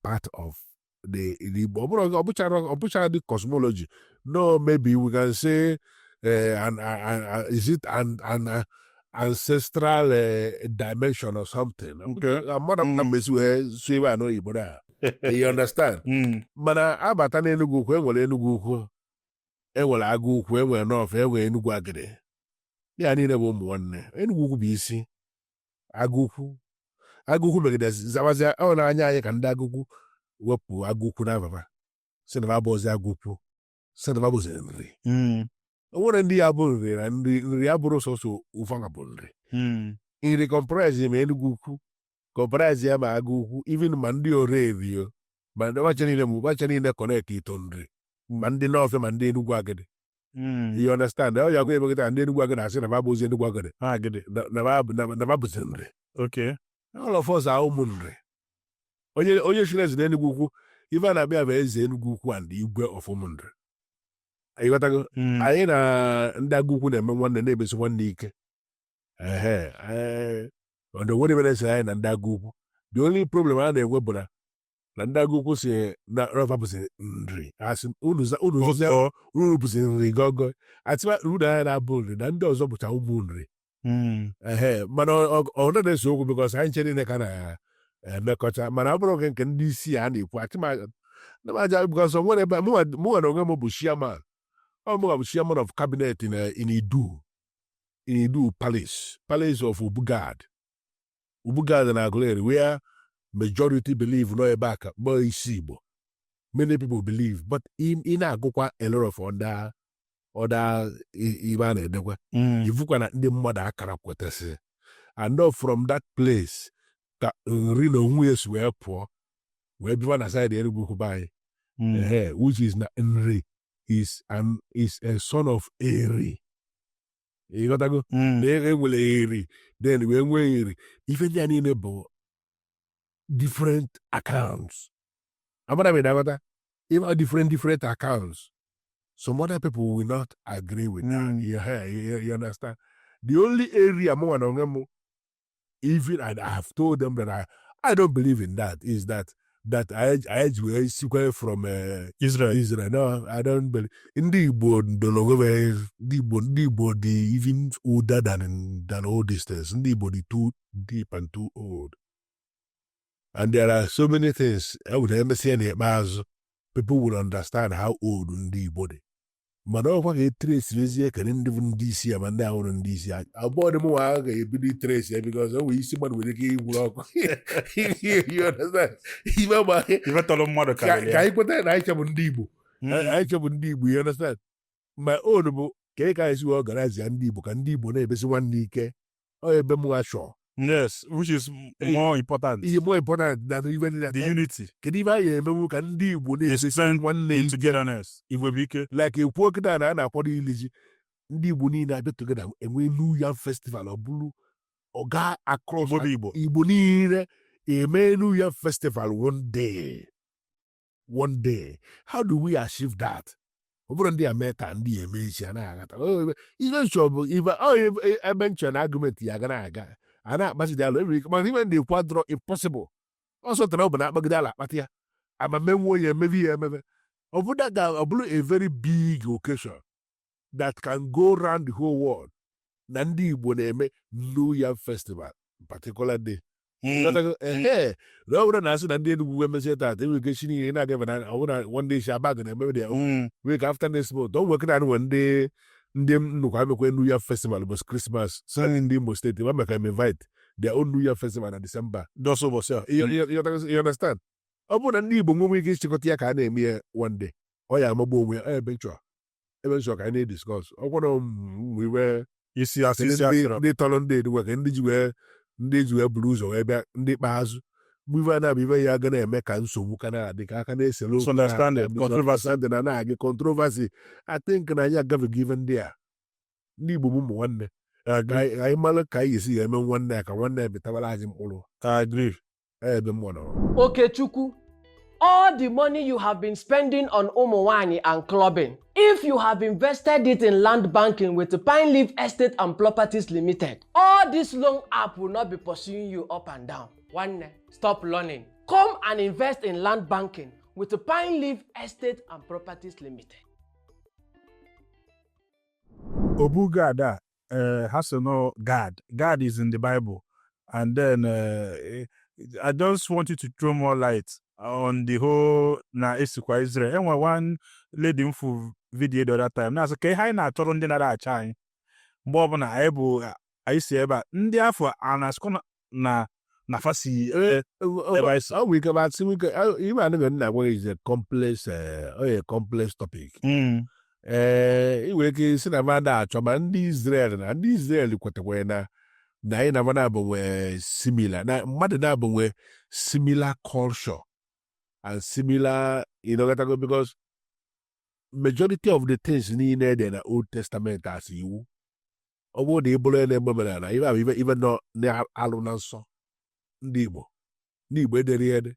part of the Igbo. Ọ bụchara the cosmology. No, maybe we can say is it an ancestral dimension or something. Okay. You understand? Mana abata na Enugwu Ukwu, enwere Enugwu Ukwu, enwere Agụ Ukwu, enwere North, enwere Enugwu Agịdị. Ya niile bụ ụmụ nwanne. Enugwu Ukwu bụ isi. Agụ Ukwu megide zawazia ọ na-anya anyị ka ndị Agụ Ukwu wepụ Agụ Ukwu n'ababa. Sị na abụzi Agụ Ukwu. Sị na abụzi nri. O nwere ndị ya bụ nri na nri ya bụrụ sọsọ ụfọdụ bụ nri. Nri comprise ma Enugwu Ukwu, comprise ya ma Agụ Ukwu, even ma ndị Orerio, ma ndị wacha niile connect ito nri. Ma ndị North ma ndị Enugwu Agịdị. You understand? Ọ ya emegide ndị Enugwu Agịdị asị na abụzi Enugwu Agịdị. Na abụzi nri. Okay. All of us are ụmụ nri. Onye chiri eze n'Enugwu Ukwu, ife na-abịa bụ eze Enugwu Ukwu and igwe of ụmụ nri. Anyị na ndị Agụ Ukwu na-eme nwanne na-ebesi nwanne ike. Ọdụ nwere mere esi anyị na ndị Agụ Ukwu. The only problem a na-enwe bụ na ndị Agụ Ukwu si na rọva bụzi nri. Asị unu bụzi nri gọgọ. Atịma uru anyị na-abụ nri na ndị ọzọ bụcha ụmụ nri. Mana ọ na-eso okwu because anyị chere na ka na-emekọta. Mana ọ bụrụ nke ndị isi a na-ekwu atịmaja because nwere ebe mụ na onwe m bụ chairman. I'm chairman of cabinet in Idu Palace of Ubugad and Aguleri, where majority believe no back, but many people believe, but in Agukwa a lot of other Ivan if you can the mother Karakwetese. And not from that place that Rino were poor, where everyone aside the Enugu by which is not Enri. Is a son of Eri. You got to go. They will Eri. Then when we Eri, even they need different accounts. I'm not that. Even different accounts. Some other people will not agree with that. You understand? The only area more even and I have told them that I don't believe in that is that I will from Israel. No, I don't believe. In the Igbo, even older than all distance. In the Igbo, too deep and too old. And there are so many things. I would never say any miles. People will understand how old the body. But over a trace, can even DC and down on DC. I bought them more a trace because we see one with a key walk. You understand? Even told them mother can I put that I have on Debo. I have on Debo, you understand? My own cake is organized and Debo can Debo neighbors one Nike or a Bemuashaw. Yes, which is more important. It's more important than even that. The unity. Can even can Debo send one name togetherness. If we be like a work down and a body religion. Ndị Igbo niile abịa together enwe New Yam Festival ọ bụrụ ọga across Igbo niile eme New Yam Festival one day. How do we achieve that? Ọ bụrụ ndị America ndị eme isi a na-agata even sure even I mention argument ya ga na-aga a na-akpasi dị alụ every but even the quadro impossible also tana ọ bụ na-akpagide ala akpati ya ama menwe ya emebi ya emebe ọ bụrụ a very big occasion that can go around the whole world. Na ndị Igbo na-eme New Yam Festival, particular day. No, na asị na ndị Enugwu emezi that enwere ike niile na-aga na one day Shabbat na emebe their week after next month. Don't work na ndị nnukwu amekwe New Yam Festival was Christmas. Some ndị Imo State ma meka invite their own New Yam Festival na December. Those of us, you understand? Ọ bụ na ndị Igbo nwe ike ịchịkọta ya ka a na-eme ya one day. Ọ ya amagbu onwe ya eventual. Even so, I need discuss. I want we were you see us they tell they do work and did you blues or ebe ndị kpaazụ we were na be ya gonna make an so kana the ka na eselo understand it controversy I think na ya gave given there ndị Igbo ụmụ nwanne anyị mara ka anyị esi eme nwanne ka nwanne betawala anyị mkpụrụ I agree Okechukwu, all the money you have been spending on Umuwanyi and clubbing, if you have invested it in land banking with the Pine Leaf Estate and Properties Limited, all this loan app will not be pursuing you up and down. One, stop learning. Come and invest in land banking with the Pine Leaf Estate and Properties Limited. Obugada has to know God. God is in the Bible. And then I just want you to throw more light on the whole na Esikwa Israel. And one lady info video the other time. Now, okay, hi na chọrọ ndị nara acha anyị. Mgbe ọbụla anyị bụ anyị si ebe a ndị afọ anaskọ na fasi ebe anyị si. We can about even is a complex topic. I nwere ike isi na mmadụ achọ ma ndị Israel kwetakwa na anyị na mmadụ abụnwe similar na mmadụ na-abụnwe similar culture and similar because majority of the things niile dị na Old Testament as iwu ọ bụrụ na ịbụrụ na-eme na even nọ na-alụ na nsọ ndị Igbo edere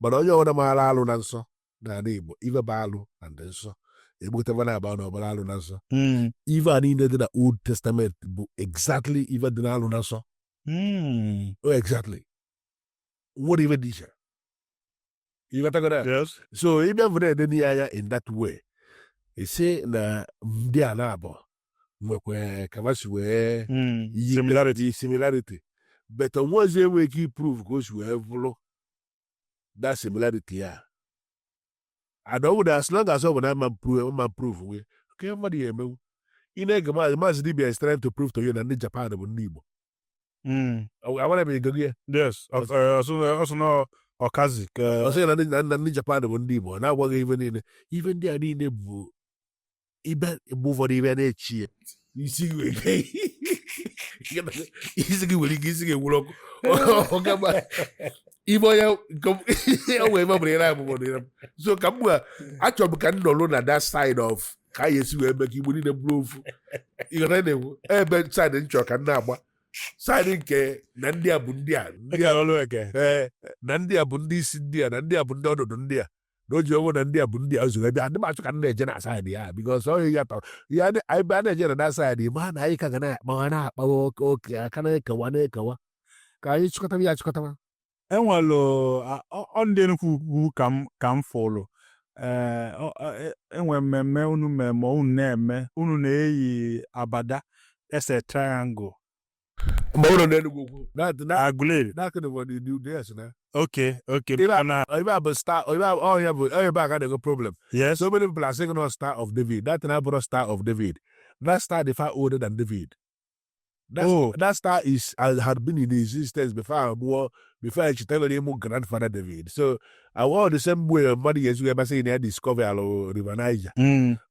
mana onye ọbụla maara alụ na nsọ na Igbo ife bụ alụ na ndị nsọ egbuteva na aba na ọbụla alụ na nsọ ife a niile dị na Old Testament bụ exactly ife dị na alụ na nsọ exactly what even dị iche Yes. so ịbịa bụ na-ede n'ihe anya in that way ise na ndị a na-abụ nwekwa kavasi wee similarity but onwezi enwe ike iprove ka o si wee bụrụ that similarity ya and ọ bụrụ as long as ọ bụ na ma prove we nke mmadụ ya emewu ị na-ege maazị dibia is trying to prove to you na ndị Japan bụ ndị Igbo agwara m ego gị yes ọsọ na ọkazi ọsọ na ndị Japan bụ ndị Igbo na-agwaghị ife ndị a niile bụ ibe ụfọdụ ibe na-echi ya isi gị nwere ike isi gị ewuru ọkụ ibe onye onwe ebe ọbụla ya abụbọ so ka m achọrọ m ka m nọrọ na that side of ka anyị esi wee mee ka Igbo niile bụrụ ofu ịghọta na-ekwu ebe side nchọ ka m na-agba side nke na ndị a bụ ndị a na ndị a bụ ndị isi ndị a na ndị a bụ ndị ọnọdụ ndị a na o ji ọnwụ na ndị a bụ ndị a ozugbo ebe adị m achọ ka m na-eje na side ya because onye ya tọrọ ya a na-eje na that side ma na anyị ka ga na-akpawa oke aka na-ekewa ka anyị chịkọtara ya achịkọtara enwelu ndị Enugwu ka m fụrụ enwe mmemme unu mmemme unu na-eme unu na-eyi abada ese triangle ma ụlọ na-Enugwu agụleri okay ebe a bụ star onye bụ ebe a ka na-enwe problem yes so many people are saying no Star of David that na abụrụ Star of David that star is far older than David. That star had been in existence before I should tell you my grandfather David. So I want the same way somebody is ever saying they discover River Niger.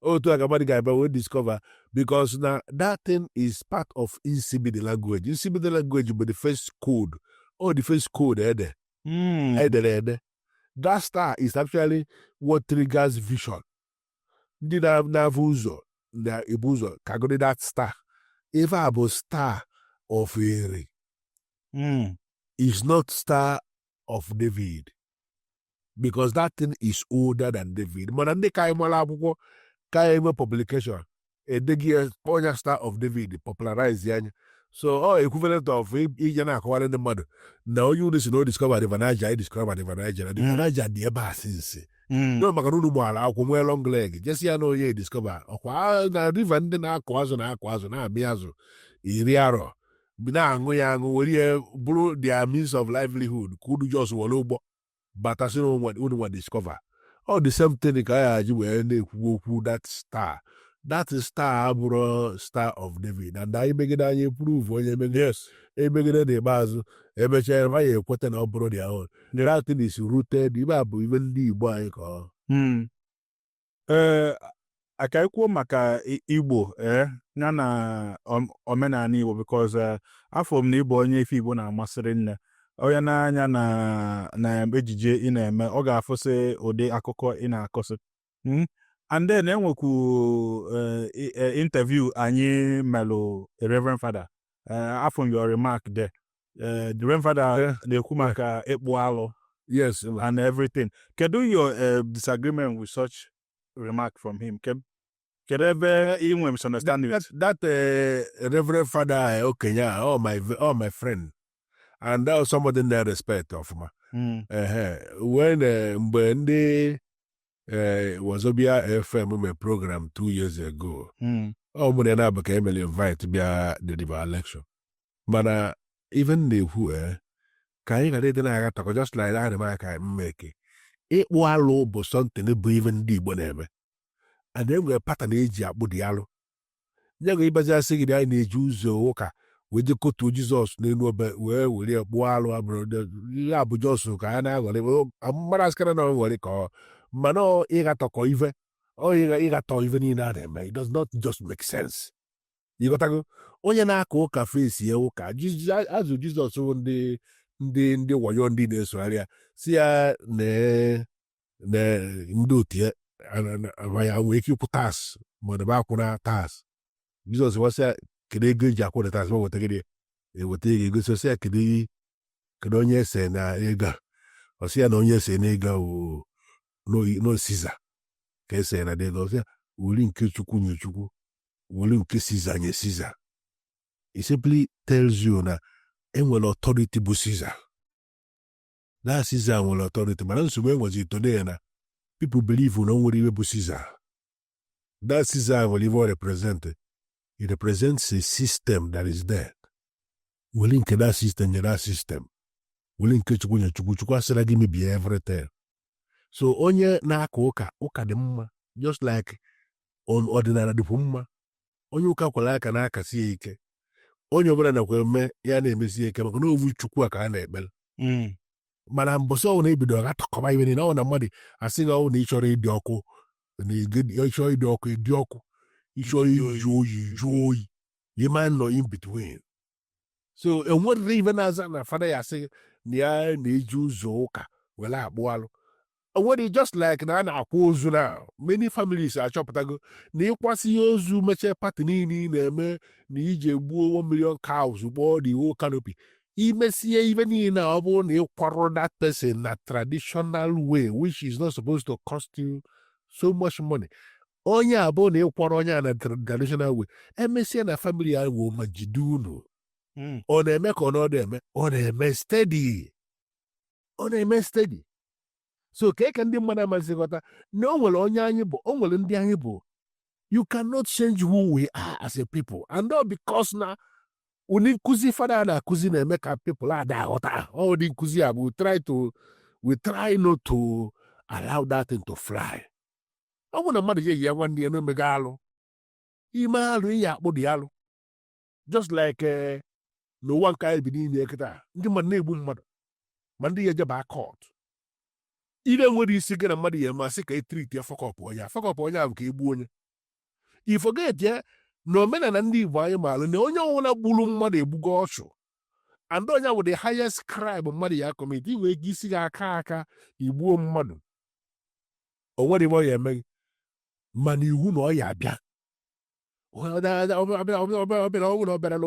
Oh, to a guy but we discover because now that thing is part of Insibidi language. Insibidi language but the first code. Oh, the first code there. That star is actually what triggers vision. Did I have uzo na ibuzo kagodi that star. If I was Star of Eri, is not Star of David, because that thing is older than David. Manande kaimala abuko kaima publication. Degi ponya Star of David popularize yan. So equivalent of ijana akwale the mother. Now you know discover the Vanaja, I discover the Vanaja. The Vanaja the eba since. No makarunu mwala akumwe long leg. Just ya no ye discover. Okwa na river ndi na akwazo na miazo. Iriaro. Bina ango ya ango wori bro their means of livelihood. Kudu just wolobo. But as you know discover. All the same thing kaya ji we na that star. That is Star bro Star of David. And I begin to prove when you make yes. I begin the bazo. I bet you why you quote an obro their own. That thing is rooted. Even the boy call. Aka ikwu maka Igbo ya na omenala Igbo because afọ m na Igbo onye ife Igbo na-amasịrị nne onye na-anya na ejije ị na-eme ọ ga-afụsị ụdị akụkọ ị na-akọsị and then enwekwu interview anyị melụ Reverend Father from your remark there the grandfather na-ekwu maka ịkpụ alụ Yes. and everything. Kedu your disagreement with such remark from him? Kedu ebe ị nwere misunderstanding with? That Reverend Father Okenya, all my friend, and that was somebody in their respect of ma. When mgbe ndị Wazobia FM program 2 years ago, mụrụ na abụ ka emeli invite bịa the election. Mana even na-ekwu ka anyị gara ịdị na-aga takọ just like that ka mmeke ịkpụ alụ bụ something bụ even ndị Igbo na-eme, and enwere pattern eji akpụ dị alụ. Nye ga ịbazi asị gị anyị na-eji ụzọ ụka wee jekọta Jizọs n'elu obe wee were kpụọ alụ abụrụ ihe abụ Jọs ka a na-aghọrị mmadụ asịkara na nwere ka mana ịgatọkọ ife ịgatọ ife niile a na-eme. It does not just make sense. Ịghọtago onye na-aka ụka fesi ya ụka azụ Jizọs ndị wayo ndị na-esogharị ya si ya na ndị otu ya ya nwee ike ịkwụ tas ma ọ dịba akwụna tas. Jizọs wasị ya kedu ego eji akwụ tas ma weta gị eweta ego egosi ya kedu onye ese na ego ọ sị ya na onye ese na ego no Siza ka ese na ego ọ sị ya wuli nke Chukwu nye Chukwu wuli nke Siza nye Siza. It simply tells you na enwere authority bụ Siza. That Siza nwere authority, mana nsogbu enwezi today na people believe na nwere iwe bụ Siza. That Siza nwere iwe represent. It represents a system that is there. Wele nke that system nye that system. Wele nke Chukwu nye Chukwu. Chukwu asịra gị mebie everything. So onye na-aka ụka dị mma, just like ọdịnala dịkwa mma. Onye ụka kwere aka na-akasi ya ike. Onye ọbụla nakwa eme ya na-emesi ike maka na ovu Chukwu a ka a na-ekpere. Mana mbọsị ọwụ na-ebido ga-atọkọba ibe niile ọ na mmadụ asị gị ọwụ na ịchọrọ ịdị ọkụ ịchọrọ ịdị ọkụ ịdị ọkụ ịchọrọ iju oyi you might nọ in between. So enwerịrị ibe na-aza na fada ya asị na ya na-eji ụzọ ụka were akpụ alụ. Enwere just like na a na-akwa ozu na many families achọpụtago na ịkwasị ihe ozu mechie pati niile na-eme na ije gbuo 1 million cows gbuo the whole canopy. Imesie ibe niile ọ bụrụ na ịkwarụ that person na traditional way which is not supposed to cost you so much money. Onye abụọ na ịkwara onye na traditional way emesie na family ya wo ma jide unu. Ọ na-eme ka ọ na-eme ọ na-eme steady. Ọ na-eme steady. So ka ndị mmadụ amazịghọta na o nwere onye anyị bụ o nwere ndị anyị bụ. You cannot change who we are as a people, and not because na uni nkuzi fada na-akụzi na-eme ka people ada aghọta. All the nkuzi a we try not to allow that thing to fly. Ọ bụ na mmadụ ji ya nwanne ya na-emega alụ ime alụ ihe akpụ dị alụ just like n'ụwa nke anyị bi niile kịta ndị mmadụ na-egbu mmadụ ma ndị ya ejeba court. Ile nwere isi gị na mmadụ ya masị ka etriti ya fọkọpụ onye ahụ ka egbu onye. I forget ya na omenala ndị Igbo anyị maalụ na onye ọbụla gburu mmadụ egbugo ọchụ, and onye bụ the highest crime mmadụ ya commit iwe ego isi gị aka igbuo mmadụ. O nwere iwe ọ ya eme mana iwu na ọ ya abịa ọbịa na ụmụ ọ bụrụ ọbịa na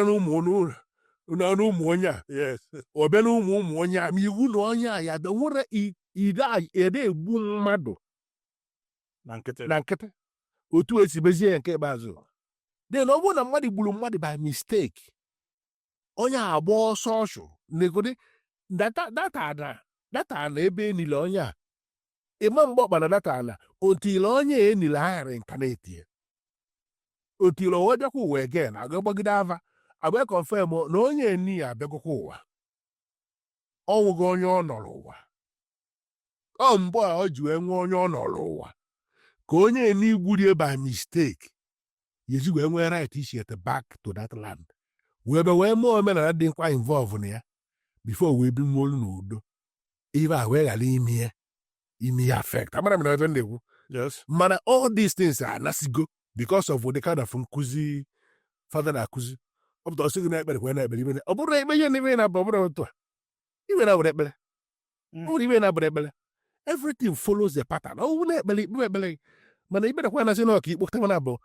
ụmụ n'ụmụ onye a ọbịa na ụmụ onye a ma iwu na onye a ya bịa nwere ide egbu mmadụ na nkịtị otu esi mezie ya nke ikpeazụ. Then ọ bụrụ na mmadụ gburu mmadụ by mistake onye a agba ọsọ ọchụ negodi data na ebe enile onye a ịma mgbe ọkpara data na otile onye enile aghara intaneti ya otile onwe bịakwa ụwa egen aga gbagide ava agba confirm na onye eni ya abịagokwa ụwa ọnwụgo onye ọ nọrọ ụwa. Ọ mbụ a ọ ji wee nwee onye ọ nọrọ ụwa ka onye eni gburie by mistake yezi wee nwee right isi ete back to that land wee mee omenala dị nkwa involve na ya before wee bi nwa olu n'udo ibe a wee ghara ime ya affect. Amara m na ebe na-ekwu mana all these things are nasigo because of the kind of nkuzi father na-akụzi. Ọ pụta ọsị gị na-ekpere kwe na-ekpere ibe ọ bụrụ ekpe ihe n'ime na-abụ ọ bụrụ otu a ibe na-abụrụ ekpere ọ bụrụ ibe na-abụrụ ekpere everything follows the pattern. Ọ bụ na-ekpere ikpe ekpere mana ibe na-ekwe na-asị na ọka ikpokọta mana abụ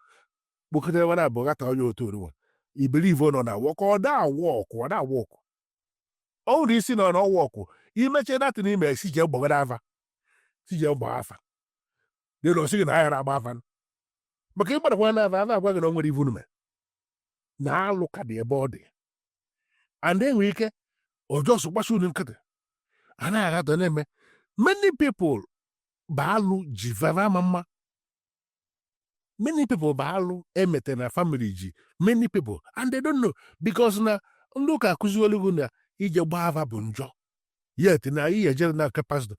kpokọta wana abụọ gata onye otu oruwa i believe nọ na wọk ọ da wọk ọ nwere isi nọ na ọwọkụ imeche datị n'ime si jee gbọgara afa si jee gbaa afa dị na osighi na ahịara agba afa maka ịgbadakwa na afa agwa gị na o nwere ivu nume na alụ ka dị ebe ọ dị and enwere ike ọjọọ gbasi unu nkịtị anaghị agatọ na-eme many people baalụ ji vava mma many people baalụ emete na family ji many people and they don't know because na ndị ụka akụziolu na ije gbaa afa bụ njọ yet na ihe ejere na aka pastọ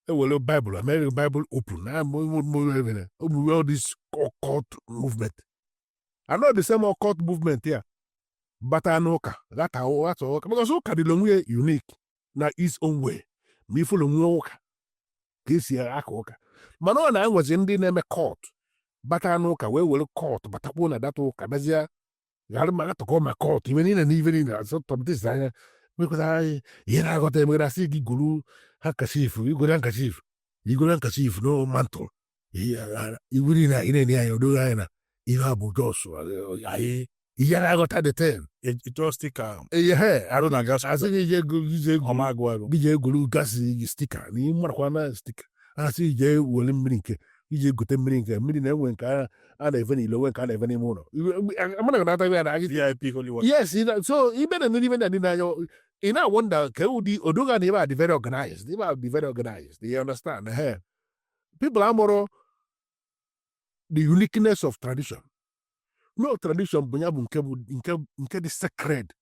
ewere Bible American Bible open na omume all this occult movement I know the same occult movement here bata n'ụka gata ụka because ụka dịla onwe ya unique na its own way ma ifụlụ nwe ụka ka esi aka ụka mana ọ na-enwezi ndị na-eme kọt bata n'ụka wee were kọt batakpuo na data ụka bịazie ghara ma gatọkọ ma kọt iwe niile na ive niile asọtọmtisi anya mekọta anyị ihe na-aghọta emegara sị gị goro igoro nkachif no mantụl iwu niile anyị na-enye anyị odoghị anyị na ihe a bụ jos anyị ihe na-aghọta the ten arụ na gas asịghị ije egolu gasị gị stika na ịmarakwa na stika asị ije were mmiri nke ije gote mmiri nke mmiri na-enwe nke a na-efe n'ilo nwe nke a na-efe n'ime ụlọ amana na-ata ya na VIP holy water. yes so ibe na ndị ndị n'anya ị na-wonder ka ụdị odoga na ebe a dị very organized ebe a dị very organized you understand people amụrụ the uniqueness of tradition no tradition bụ ya bụ nke dị sacred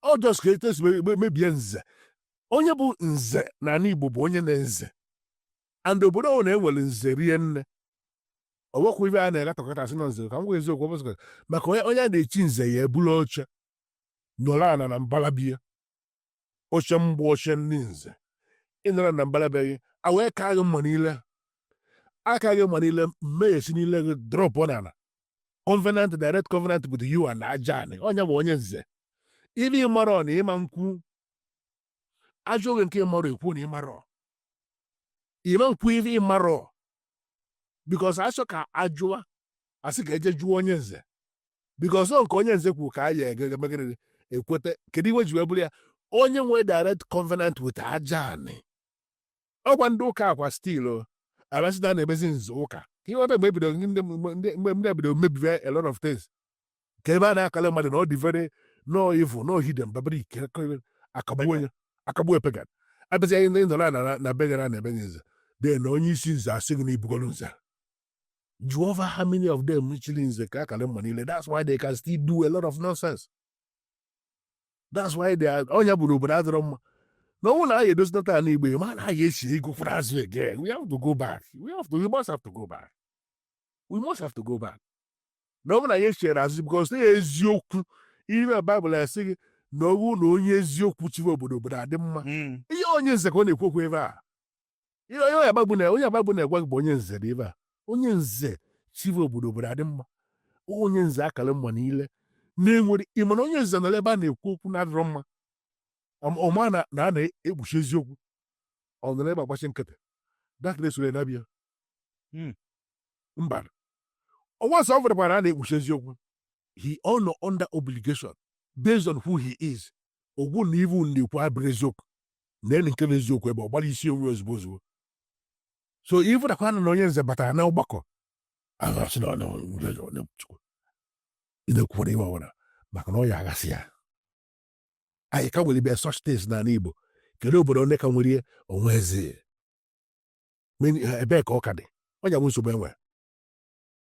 ọ just ka etesi mebie nze onye bụ nze n'ala Igbo bụ onye na-nze and obodo ọ na-enwere nze rie nne ọwekwa ibe a na-egatọkọta asị na nze ka m gwa eziokwu maka onye a na-echi nze ya ebula oche nọrọ ana na mbalabie oche mgbe oche ndị nze ịnọrọ na mbalabie a wee kaa gị mma niile aka gị mma niile mmeghesi niile gị drọp n'ala covenant direct covenant with you and aja anị onye bụ onye nze ibe ịmarọ na ịma nkwu ajọ oge nke ịmarọ ekwu na ịmarọ ịma nkwu ibe ịmarọ because achọ ka ajụwa asị ka eje jụọ onye nze because ọ nke onye nze kwu ka a ya egegegegere ekwete kedu iwe ji wee bụrụ ya onye nwe direct covenant with aja anị ọkwa ndị ụka akwa stil abasịda na-emezi nze ụka ihe ọbịa mgbe ebido ndị ebido mebive a lot of things ka ebe a na-akala mmadụ na ọ dị very no evil no hidden babiri akagbuo onye akagbuo epegan abịazi anyị ndị nọrọ na begara na ebe nze de na onye isi nze asị gị na ibugoro nze jụọ over how many of them chili nze ka akala mma niile that's why they can still do a lot of nonsense that's why they are onye bụrụ obodo adịrọ mma na ọnwụ na anyị edozinata ala Igbo ma na anyị esi ego for azụ again we have to go back we must have to go back na ọnwụ na anyị echere azụ because na eziokwu ihe Baịbụl esi gị na ọnwụ na onye eziokwu chiwe obodo adị mma ihe onye nze ka ọ na-ekwekwa ebe a onye Baịbụl na-egwa gị bụ onye nze dị ebe a onye nze chiwe obodo adị mma onye nze akara mma niile na-enwere ịmana onye nze nọ ebe a na-ekwu okwu na-adịrọ mma ọma na a na-ekpuchi eziokwu ọ nọ ebe agbachi nkịtị dakịrị soro na-abịa mba ọnwa nsọ ọfụrụ na a na-ekpuchi eziokwu he all under obligation based on who he is ogwu na ivu na-ekwu abịrị eziokwu na enyi nke eziokwu ebe ọ gbara isi onwe ozugbo so ivu nakwa na onye nze batara na ọgbakọ ịna-ekwukwara ihe ọbụla maka na ọ ya agasị ya anyị ka nwere ibe such things n'ala Igbo kedu obodo onye ka nwere onwe eze ebe ka ọ ka dị onye bụ nsogbu enwe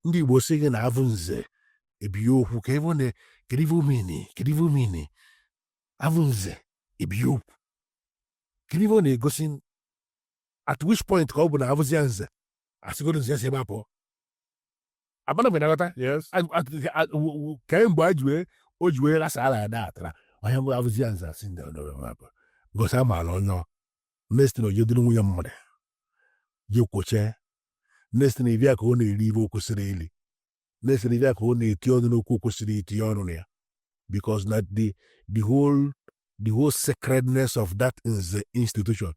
ndị Igbo sị gị na avụ nze ebighị okwu ka ebe kedu umini avụ nze ebighị okwu kedu ibe ọ na-egosi at which point ka ọ bụ na avụzi ya nze asịgodo nze si ebe apụọ abana mgbe na-aghọta ka mgbe o ji wee lasa ala ya atara onye bụ avụzi ya nze asị ndị ọdọrọ gosi amaala onye nestin ojedoro nwunye mmadụ je kwoche nestin ivia ka ọ na-eri ibe o kwesịrị ili nestin ivia ka ọ na-eti ọnụ n'okwu kwesịrị itinye ọnụ na ya because na the whole sacredness of that institution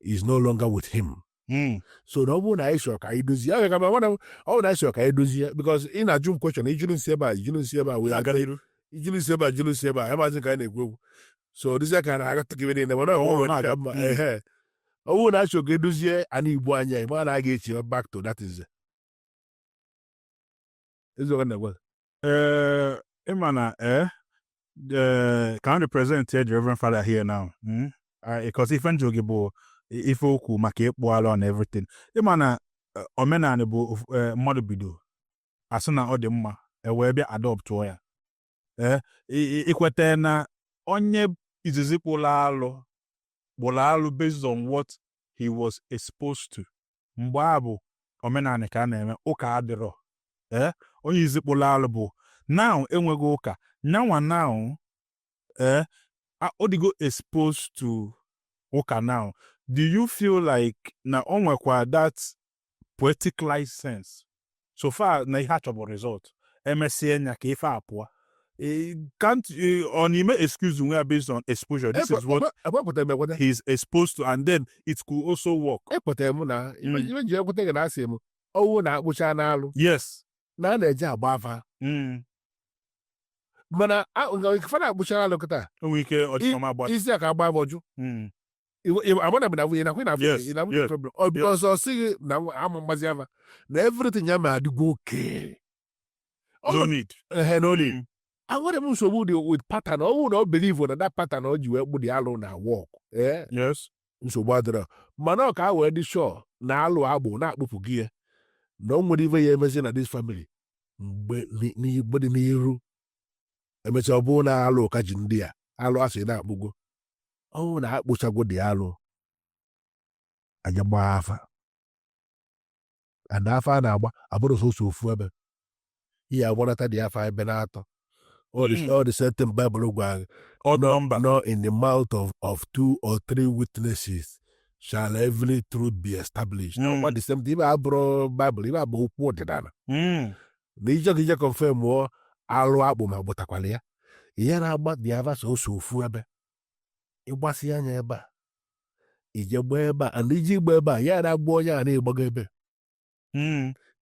is no longer with him so na ọ bụrụ na anyị chọrọ ka anyị dozie ya ka ma ọ bụ na anyị chọrọ ka anyị dozie because ị na-ajụ m question ijuru nsị ebe a wee aga n'iru ijuru nsị ebe a amaghịzi ka anyị na-ekwu okwu so dozie ka na-agata gị niile mana ọ bụrụ na achọ ka edozie ana Igbo anya ma na a ga-echi back to that is ịma na can represent the Reverend Father here now because ife njụ gị bụ ife okwu maka ịkpụ alụ and everything ịma na omenala bụ mmadụ bido asị na ọ dị mma wee bịa adọptụọ ya ikweta na onye izizi kpụrụ alụ based on what he was exposed to mgbe a bụ omenala ka a na-eme ụka adịrọ onye izizi kpụrụ alụ bụ now enweghị ụka nyanwa now ọ dịgo exposed to ụka now do you feel like na o nwekwa that poetic license so far na ihe achọbụ result emesie nya ka ife apụọ can't on ime excuse nwe based on exposure this is what he's exposed to and then it could also work na ihe ji ekwute gị na asị m ọwụ na akpụcha n'alụ yes na a na-eje agba afa mana ife na-akpụcha n'alụ kịta onwe ike ọchịchọma agba isi aka agba ọjụ amana na nwunye nakwe na problem because ọ sịghị na ama mgbazi afa na everything ya ma adịgwo oke no need agwara m nsogbu dị with pattern ọwụ na ọ believe na that pattern ọ ji wee kpụ dị alụ na work yes nsogbu adịrọ mana ọ ka a wee dị sure na alụ agbụ na-akpụpụ gị ya na ọ nwere ife ya emezi na this family mgbe dị n'iru emecha ọ bụrụ na alụ ka ji ndị a alụ asị na-akpụgo ọwụ na akpụchagwo dị alụ anya gbaa afa ana afa a na-agba abụrụ sọsọ ofu ebe ihe agbanata dị afa ebe na-atọ all the same thing Bible gwa no in the mouth of 2 or 3 witnesses shall every truth be established what the same thing abụrụ Bible ibe abụ okwu ọdịnala na ije confirm ọ alụ akpụ ma gbụtakwala ya ihe na-agba dị afa sọsọ ofu ebe ịgbasi anya ebe a ije gbaa ebe a and iji gba ebe a ya na-agba onye a na-egbago ebe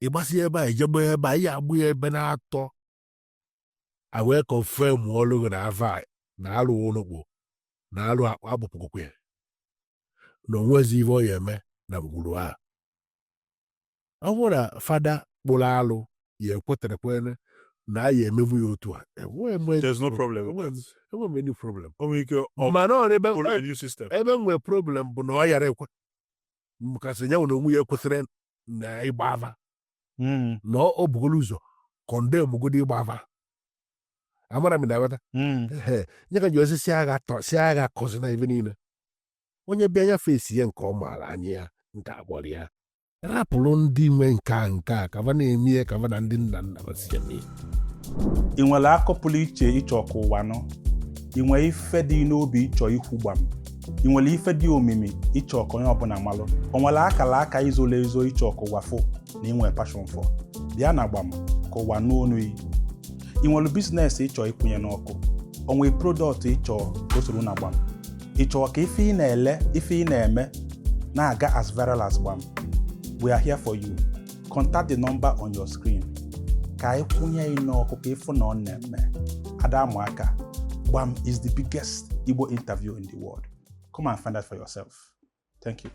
ịgbasi ebe a ije gbaa ebe a ya agbụ ya ebe na-atọ a wee confirm ọlụ na ava na alụ ụlọkpụ na alụ agbụpụkwụ ya na onwezi ive ọ ya eme na gburu a ọ bụrụ na fada kpụrụ alụ ya ekweterekwene na a ya emevu ya otu a there's no problem enwe any problem mana ebe nwere problem bụ na ọ yara ekwe mkasị nyanwụ na onwe ya ekwesịrị na ịgba ava na ọ bugoro ụzọ kọndem godi ịgba ava amara m na-aweta nye ka ji osisi agha kọzi na ibe niile onye bịa anya fesi ya nke ọ maara anya ya nke agbọrọ ya rapụrụ ndị nwe nke a kava na-eme ya kava na ndị nna nna basi ya mee ị nwere akọ pụrụ iche ịchọ ka ụwa nọ ị nwere ife dị n'obi ịchọ ikwu gbam ị nwere ife dị omimi ịchọ ka onye ọbụla malụ o nwere akara aka izola ezo ịchọ ka ụwa fụ na inwe passion fọ bịa na gbam ka ụwa n'onu yi ị nwere biznes ịchọ ịkwụnye n'ọkụ o nwere product ịchọ ka o soro na gbam ịchọ ka ife ị na-ele ife ị na-eme na-aga as viral as gbam we are here for you contact the number on your screen ka anyị kwụnye n'ọkụ ka ịfụ na ọ na-eme Adamaka gbam is the biggest Igbo interview in the world. Come and find out for yourself. Thank you.